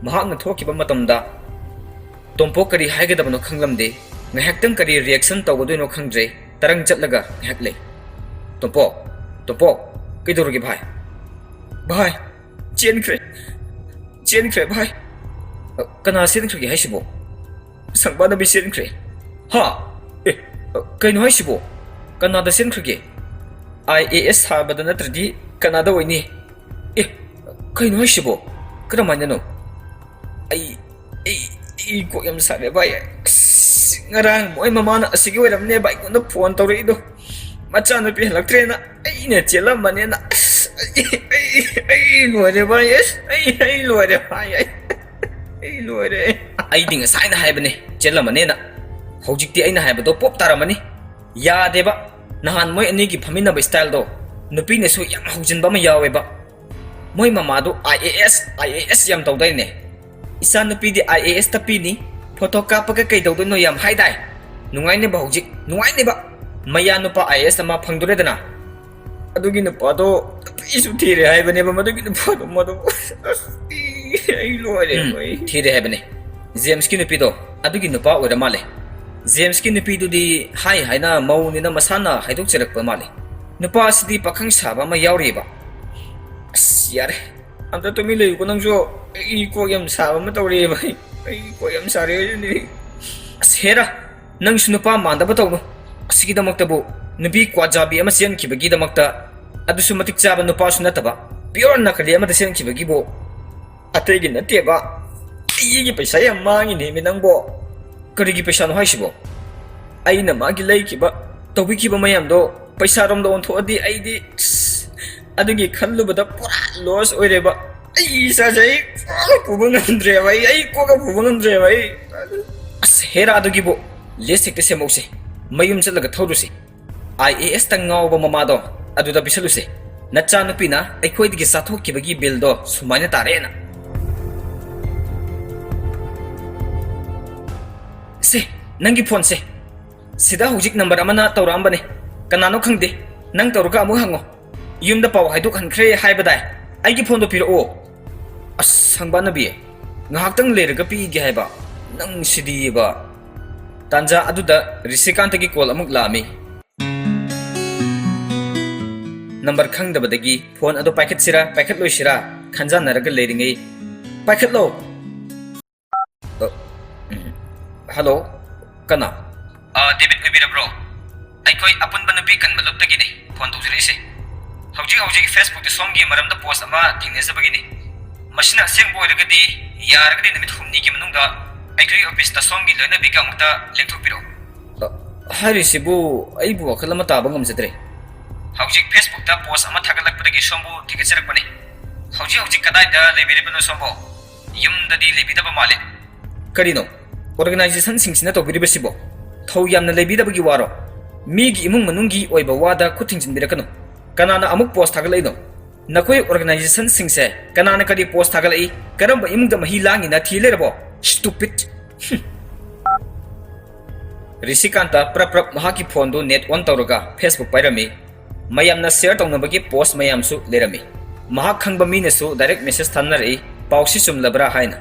ꯃꯍꯥꯛꯅ ꯊꯣꯛꯈꯤꯕ ꯃꯇꯝꯗ ꯇꯣꯝꯄꯣꯛ ꯀꯔꯤ ꯍꯥꯏꯒꯗꯕꯅꯣ ꯈꯪꯂꯝꯗꯦ꯫ ꯉꯥꯏꯍꯥꯛꯇꯪ ꯀꯔꯤ ꯔꯤꯌꯦꯛꯁꯟ ꯇꯧꯒꯗꯣꯏꯅꯣ ꯈꯪꯗ꯭ꯔꯦ꯫ ꯇꯔꯪ ꯆꯠꯂꯒ ꯉꯥꯏꯍꯥꯛ ꯂꯩ꯫ "ꯇꯣꯝꯄꯣꯛ, ꯇꯣꯝꯄꯣꯛ, ꯀꯩꯗꯧꯔꯒꯦ ꯚꯥꯏ?" "ꯚꯥꯏ, ꯆꯦꯟꯈ꯭ꯔꯦ, ꯆꯦꯟꯈ꯭ꯔꯦ ꯚꯥꯏ꯫" "ꯑ, ꯀꯅꯥ ꯆꯦꯟꯈ꯭ꯔꯒꯦ ꯍꯥꯏꯁꯤꯕꯣ? ꯁꯪꯕꯥꯅꯕꯤ ꯆꯦꯟꯈ꯭ꯔꯦ꯫" "ꯍꯥ? ꯑꯦ, ꯑ, ꯀꯩꯅꯣ ꯍꯥꯏꯁꯤꯕꯣ? ꯀꯅꯥꯗ ꯆꯦꯟꯈ꯭ꯔꯒꯦ? ꯑꯥꯏ ꯑꯦ ꯑꯦꯁ ꯁꯥꯕꯗ ꯅꯠꯇ꯭ꯔꯗꯤ ꯀꯅꯥꯗ ꯑꯣꯏꯅꯤ? ꯑꯦ, ꯀꯩꯅꯣ ꯍꯥꯏꯁꯤꯕꯣ? ꯀꯔꯝꯍꯥꯏꯅꯅꯣ? ꯑꯩ, ꯑꯩ, ꯑꯩ ꯀꯣꯛ ꯌꯥꯝ ꯁꯥꯔꯦ ꯚꯥꯏ꯫ ꯑꯁ, ꯉꯔꯥꯡ ꯃꯣꯏ ꯃꯃꯥꯅ ꯑꯁꯤꯒꯤ ꯑꯣꯏꯔꯝꯅꯦꯕ ꯑꯩꯉꯣꯟꯗ ꯐꯣꯟ ꯇꯧꯔꯛꯏꯗꯣ꯫ ꯃꯆꯥꯅꯨꯄꯤ ꯍꯜꯂꯛꯇ꯭ꯔꯦꯅ ꯑꯩꯅ ꯆꯦꯜꯂꯝꯕꯅꯦꯅ꯫ ꯑꯁ, ꯑꯩ, ꯑꯩ, ꯑꯩ ꯂꯣꯏꯔꯦ ꯚꯥꯏ꯫ ꯑꯁ, ꯑꯩ, ꯑꯩ ꯂꯣꯏꯔꯦ ꯚꯥꯏ꯫ ꯑꯩ, ꯑꯩ ꯂꯣꯏꯔꯦ꯫ ꯑꯩꯗꯤ ꯉꯁꯥꯏꯅ ꯍꯥꯏꯕꯅꯦ ꯆꯦꯜꯂꯝꯃꯅꯦꯅ꯫ ꯍꯧꯖꯤꯛꯇꯤ ꯑꯩꯅ ꯍꯥꯏꯕꯗꯣ ꯄꯣꯞ ꯇꯥꯔꯝꯃꯅꯤ꯫ ꯌꯥꯗꯦꯕ꯫ ꯅꯍꯥꯟ ꯃꯣꯏ ꯑꯅꯤꯒꯤ ꯐꯝꯃꯤꯟꯅꯕ ꯁ꯭ꯇꯥꯏꯜꯗꯣ ꯅꯨꯄꯤꯅꯁꯨ ꯌꯥꯝ ꯍꯧꯖꯤꯟꯕ ꯑꯃ ꯌꯥꯎꯋꯦꯕ꯫ ꯃꯣꯏ ꯃꯃꯥꯗꯣ I A S, I A S ꯌꯥꯝ ꯇꯧꯗꯥꯏꯅꯦ? ꯏꯆꯥ ꯅꯨꯄꯤꯗꯤ ꯑꯥꯏ ꯑꯦ ꯑꯦꯁꯇ ꯄꯤꯅꯤ, ꯐꯣꯇꯣ ꯀꯥꯞꯄꯒ ꯀꯩꯗꯧꯗꯣꯏꯅꯣ ꯌꯥꯝ ꯍꯥꯏꯗꯥꯏ? ꯅꯨꯡꯉꯥꯏꯅꯦꯕ ꯍꯧꯖꯤꯛ, ꯅꯨꯡꯉꯥꯏꯅꯦꯕ꯫ ꯃꯌꯥ ꯅꯨꯄꯥ ꯑꯥꯏ ꯑꯦ ꯑꯦꯁ ꯑꯃ ꯐꯪꯗꯣꯔꯦꯗꯅ꯫ ꯑꯗꯨꯒꯤ ꯅꯨꯄꯥꯗꯣ ꯅꯨꯄꯤꯁꯨ ꯊꯤꯔꯦ ꯍꯥꯏꯕꯅꯦꯕ, ꯃꯗꯨꯒꯤ ꯅꯨꯄꯥꯗꯣ, ꯃꯗꯨ, ꯑꯁ, ꯑꯩ, ꯑꯩ ꯂꯣꯏꯔꯦ, ꯎꯝ, ꯑꯩ꯫ ꯊꯤꯔꯦ ꯍꯥꯏꯕꯅꯦ꯫ ꯖꯦꯝꯁꯀꯤ ꯅꯨꯄꯤꯗꯣ꯫ ꯑꯗꯨꯒꯤ ꯅꯨꯄꯥ ꯑꯣꯏꯔ ꯃꯥꯜꯂꯦ꯫ ꯖꯦꯝꯁꯀꯤ ꯅꯨꯄꯤꯗꯨꯗꯤ ꯍꯥꯏ ꯍꯥꯏꯅ ꯃꯧꯅꯤꯅ ꯃꯁꯥꯅ ꯍꯥꯏꯗꯣꯛꯆꯔꯛꯄ ꯃꯥꯜꯂꯦ꯫ ꯅꯨꯄꯥ ꯑꯁꯤꯗꯤ ꯄꯥꯈꯪ ꯁꯥꯕ ꯑꯃ ꯌꯥꯎꯔꯤꯑꯕ꯫ ꯑꯁ, ꯌꯥꯔꯦ, ꯑꯝꯇ ꯇꯨꯃꯤꯟ ꯂꯩꯌꯨꯀꯣ ꯅꯪꯁꯨ꯫ ꯑꯩ ꯀꯣꯛ ꯌꯥꯝ ꯁꯥꯕ ꯑꯃ ꯇꯧꯔꯦꯕ꯫ ꯑꯩ ꯀꯣꯛ ꯌꯥꯝ ꯁꯥꯔꯦ ꯍꯧꯖꯤꯛ꯫ ꯑꯁ, ꯍꯦꯔꯥ, ꯅꯪꯁꯨ ꯅꯨꯄꯥ ꯃꯥꯟꯗꯕ ꯇꯧꯅꯨ꯫ ꯑꯁꯤꯒꯤꯗꯃꯛꯇꯕꯨ ꯅꯨꯄꯤ ꯀ꯭ꯋꯥꯖꯥꯕꯤ ꯑꯃ ꯆꯦꯟꯈꯤꯕꯒꯤꯗꯃꯛꯇ, ꯑꯗꯨꯁꯨ ꯃꯇꯤꯛ ꯆꯥꯕ ꯅꯨꯄꯥꯁꯨ ꯅꯠꯇꯕ, ꯄꯤꯌꯣꯔ ꯅꯀꯂꯤ ꯑꯃꯗ ꯆꯦꯟꯈꯤꯕꯒꯤꯕꯨ ꯑꯇꯩꯒꯤ ꯅꯠꯇꯦꯕ, ꯑꯩꯒꯤ ꯄꯩꯁꯥ ꯌꯥꯝ ꯃꯥꯡꯉꯤꯅꯦꯃꯤ ꯅꯪꯕꯣ꯫ ꯀꯔꯤꯒꯤ ꯄꯩꯁꯥꯅꯣ ꯍꯥꯏꯁꯤꯕꯣ? ꯑꯩꯅ ꯃꯥꯒꯤ ꯂꯩꯈꯤꯕ, ꯇꯧꯕꯤꯈꯤꯕ ꯃꯌꯥꯝꯗꯣ ꯄꯩꯁꯥꯔꯣꯝꯗ ꯑꯣꯟꯊꯣꯛꯑꯗꯤ ꯑꯩꯗꯤ, ꯑꯁ, ꯑꯗꯨꯒꯤ ꯈꯜꯂꯨꯕꯗ ꯄꯨꯔꯥ ꯂꯣꯁ ꯑꯣꯏꯔꯦꯕ꯫ ꯑꯩ ꯏꯁꯥꯁꯦ ꯑꯩ ꯄꯨꯔꯥ ꯄꯨꯕ ꯉꯝꯗ꯭ꯔꯦꯕ, ꯑꯩ, ꯑꯩ ꯀꯣꯛꯀ ꯄꯨꯕ ꯉꯝꯗ꯭ꯔꯦꯕ ꯑꯩ꯫ ꯑꯁ, ꯍꯦꯔꯥ ꯑꯗꯨꯒꯤꯕꯨ ꯂꯤꯁ ꯍꯦꯛꯇ ꯁꯦꯝꯍꯧꯁꯦ, ꯃꯌꯨꯝ ꯆꯠꯂꯒ ꯊꯧꯔꯨꯁꯦ꯫ ꯑꯥꯏ ꯑꯦ ꯑꯦꯁꯇ ꯉꯥꯎꯕ ꯃꯃꯥꯗꯣ ꯑꯗꯨꯗ ꯄꯤꯁꯜꯂꯨꯁꯦ꯫ "ꯅꯆꯥꯅꯨꯄꯤꯅ ꯑꯩꯈꯣꯏꯗꯒꯤ ꯆꯥꯊꯣꯛꯈꯤꯕꯒꯤ ꯕꯤꯜꯗꯣ ꯁꯨꯃꯥꯏꯅ ꯇꯥꯔꯦꯅ"꯫ "ꯁꯦ, ꯅꯪꯒꯤ ꯐꯣꯟꯁꯦ꯫ ꯁꯤꯗ ꯍꯧꯖꯤꯛ ꯅꯝꯕꯔ ꯑꯃꯅ ꯇꯧꯔꯛꯑꯝꯕꯅꯦ꯫ ꯀꯅꯥꯅꯣ ꯈꯪꯗꯦ꯫ ꯅꯪ ꯇꯧꯔꯒ ꯑꯃꯨꯛ ꯍꯪꯉꯣ꯫ ꯌꯨꯝꯗ ꯄꯥꯎ ꯍꯥꯏꯗꯣꯛꯍꯟꯈ꯭ꯔꯦ ꯍꯥꯏꯕꯗꯥꯏ? ꯑꯩꯒꯤ ꯐꯣꯟꯗꯣ ꯄꯤꯔꯛꯑꯣ"꯫ "ꯑꯁ, ꯁꯪꯕꯥꯅꯕꯤ, ꯉꯥꯏꯍꯥꯛꯇꯪ ꯂꯩꯔꯒ ꯄꯤꯒꯦ ꯍꯥꯏꯕ꯫ ꯅꯪ ꯁꯤꯗꯤꯕ"꯫ ꯇꯥꯟꯖꯥ ꯑꯗꯨꯗ ꯔꯤꯁꯤꯀꯥꯟꯇꯒꯤ ꯀꯣꯜ ꯑꯃꯨꯛ ꯂꯥꯛꯑꯝꯃꯤ꯫ ꯅꯝꯕꯔ ꯈꯪꯗꯕꯗꯒꯤ ꯐꯣꯟ ꯑꯗꯨ ꯄꯥꯏꯈꯠꯁꯤꯔꯥ ꯄꯥꯏꯈꯠꯂꯣꯏꯁꯤꯔꯥ ꯈꯟꯖꯥꯟꯅꯔꯒ ꯂꯩꯔꯤꯉꯩ, "ꯄꯥꯏꯈꯠꯂꯣ"꯫ ꯑ, ꯎꯝ, ꯍꯜꯂꯣ, ꯀꯅꯥ? ꯑ, ꯗꯦꯕꯤꯠ ꯑꯣꯏꯕꯤꯔꯕ꯭ꯔꯣ? ꯑꯩꯈꯣꯏ ꯑꯄꯨꯟꯕ ꯅꯨꯄꯤ ꯀꯟꯕ ꯂꯨꯞꯇꯒꯤꯅꯤ ꯐꯣꯟ ꯇꯧꯖꯔꯛꯏꯁꯦ꯫ ꯍꯧꯖꯤꯛ ꯍꯧꯖꯤꯛ ꯐꯦꯁꯕꯨꯛꯇ ꯁꯣꯝꯒꯤ ꯃꯔꯝꯗ ꯄꯣꯁ ꯑꯃ ꯊꯦꯡꯅꯖꯕꯒꯤꯅꯤ꯫ ꯃꯁꯤꯅ ꯑꯁꯦꯡꯕ ꯑꯣꯏꯔꯒꯗꯤ, ꯌꯥꯔꯒꯗꯤ ꯅꯨꯃꯤꯠ ꯍꯨꯝꯅꯤꯒꯤ ꯃꯅꯨꯡꯗ ꯑꯩꯈꯣꯏꯒꯤ ꯑꯣꯐꯤꯁꯇ ꯁꯣꯝꯒꯤ ꯂꯣꯏꯅꯕꯤꯒ ꯑꯃꯨꯛꯇ ꯂꯦꯡꯊꯣꯛꯄꯤꯔꯛꯎ꯫ ꯑ, ꯍꯥꯏꯔꯤꯁꯤꯕꯨ ꯑꯩꯕꯨ ꯋꯥꯈꯜ ꯑꯃ ꯇꯥꯕ ꯉꯝꯖꯗ꯭ꯔꯦ꯫ ꯍꯧꯖꯤꯛ ꯐꯦꯁꯕꯨꯛꯇ ꯄꯣꯁ ꯑꯃ ꯊꯥꯒꯠꯂꯛꯄꯗꯒꯤ ꯁꯣꯝꯕꯨ ꯊꯤꯒꯠꯆꯔꯛꯄꯅꯤ꯫ ꯍꯧꯖꯤꯛ ꯍꯧꯖꯤꯛ ꯀꯗꯥꯏꯗ ꯂꯩꯕꯤꯔꯤꯕꯅꯣ ꯁꯣꯝꯕꯨ? ꯌꯨꯝꯗꯗꯤ ꯂꯩꯕꯤꯗꯕ ꯃꯥꯜꯂꯦ꯫ ꯀꯔꯤꯅꯣ? ꯑꯣꯔꯒꯅꯥꯏꯖꯦꯁꯟꯁꯤꯡꯁꯤꯅ ꯇꯧꯕꯤꯔꯤꯕꯁꯤꯕꯣ? ꯊꯧ ꯌꯥꯝꯅ ꯂꯩꯕꯤꯗꯕꯒꯤ ꯋꯥꯔꯣ? ꯃꯤꯒꯤ ꯏꯃꯨꯡ ꯃꯅꯨꯡꯒꯤ ꯑꯣꯏꯕ ꯋꯥꯗ ꯈꯨꯠ ꯊꯤꯡꯖꯤꯟꯕꯤꯔꯛꯀꯅꯨ꯫ ꯀꯅꯥꯅ ꯑꯃꯨꯛ ꯄꯣꯁ ꯊꯥꯒꯠꯂꯛꯏꯅꯣ? ꯅꯈꯣꯏ ꯑꯣꯔꯒꯅꯥꯏꯖꯦꯁꯟꯁꯤꯡꯁꯦ ꯀꯅꯥꯅ ꯀꯔꯤ ꯄꯣꯁ ꯊꯥꯒꯠꯂꯛꯏ? ꯀꯔꯝꯕ ꯏꯃꯨꯡꯗ ꯃꯍꯤ ꯂꯥꯡꯉꯤꯅ ꯊꯤ ꯂꯩꯔꯕꯣ? Stupid! ꯍꯨꯝ꯫ ꯔꯤꯁꯤꯀꯥꯟꯇ ꯄ꯭ꯔꯞ ꯄ꯭ꯔꯞ ꯃꯍꯥꯛꯀꯤ ꯐꯣꯟꯗꯨ ꯅꯦꯠ ꯑꯣꯟ ꯇꯧꯔꯒ ꯐꯦꯁꯕꯨꯛ ꯄꯥꯏꯔꯝꯃꯤ꯫ ꯃꯌꯥꯝꯅ ꯁꯤꯌꯔ ꯇꯧꯅꯕꯒꯤ ꯄꯣꯁ ꯃꯌꯥꯝꯁꯨ ꯂꯩꯔꯝꯃꯤ꯫ ꯃꯍꯥꯛ ꯈꯪꯕ ꯃꯤꯅꯁꯨ ꯗꯥꯏꯔꯦꯛ ꯃꯦꯁꯦꯖ ꯊꯥꯅꯔꯛꯏ, ꯄꯥꯎꯁꯤ ꯆꯨꯝꯂꯕ꯭ꯔꯥ ꯍꯥꯏꯅ꯫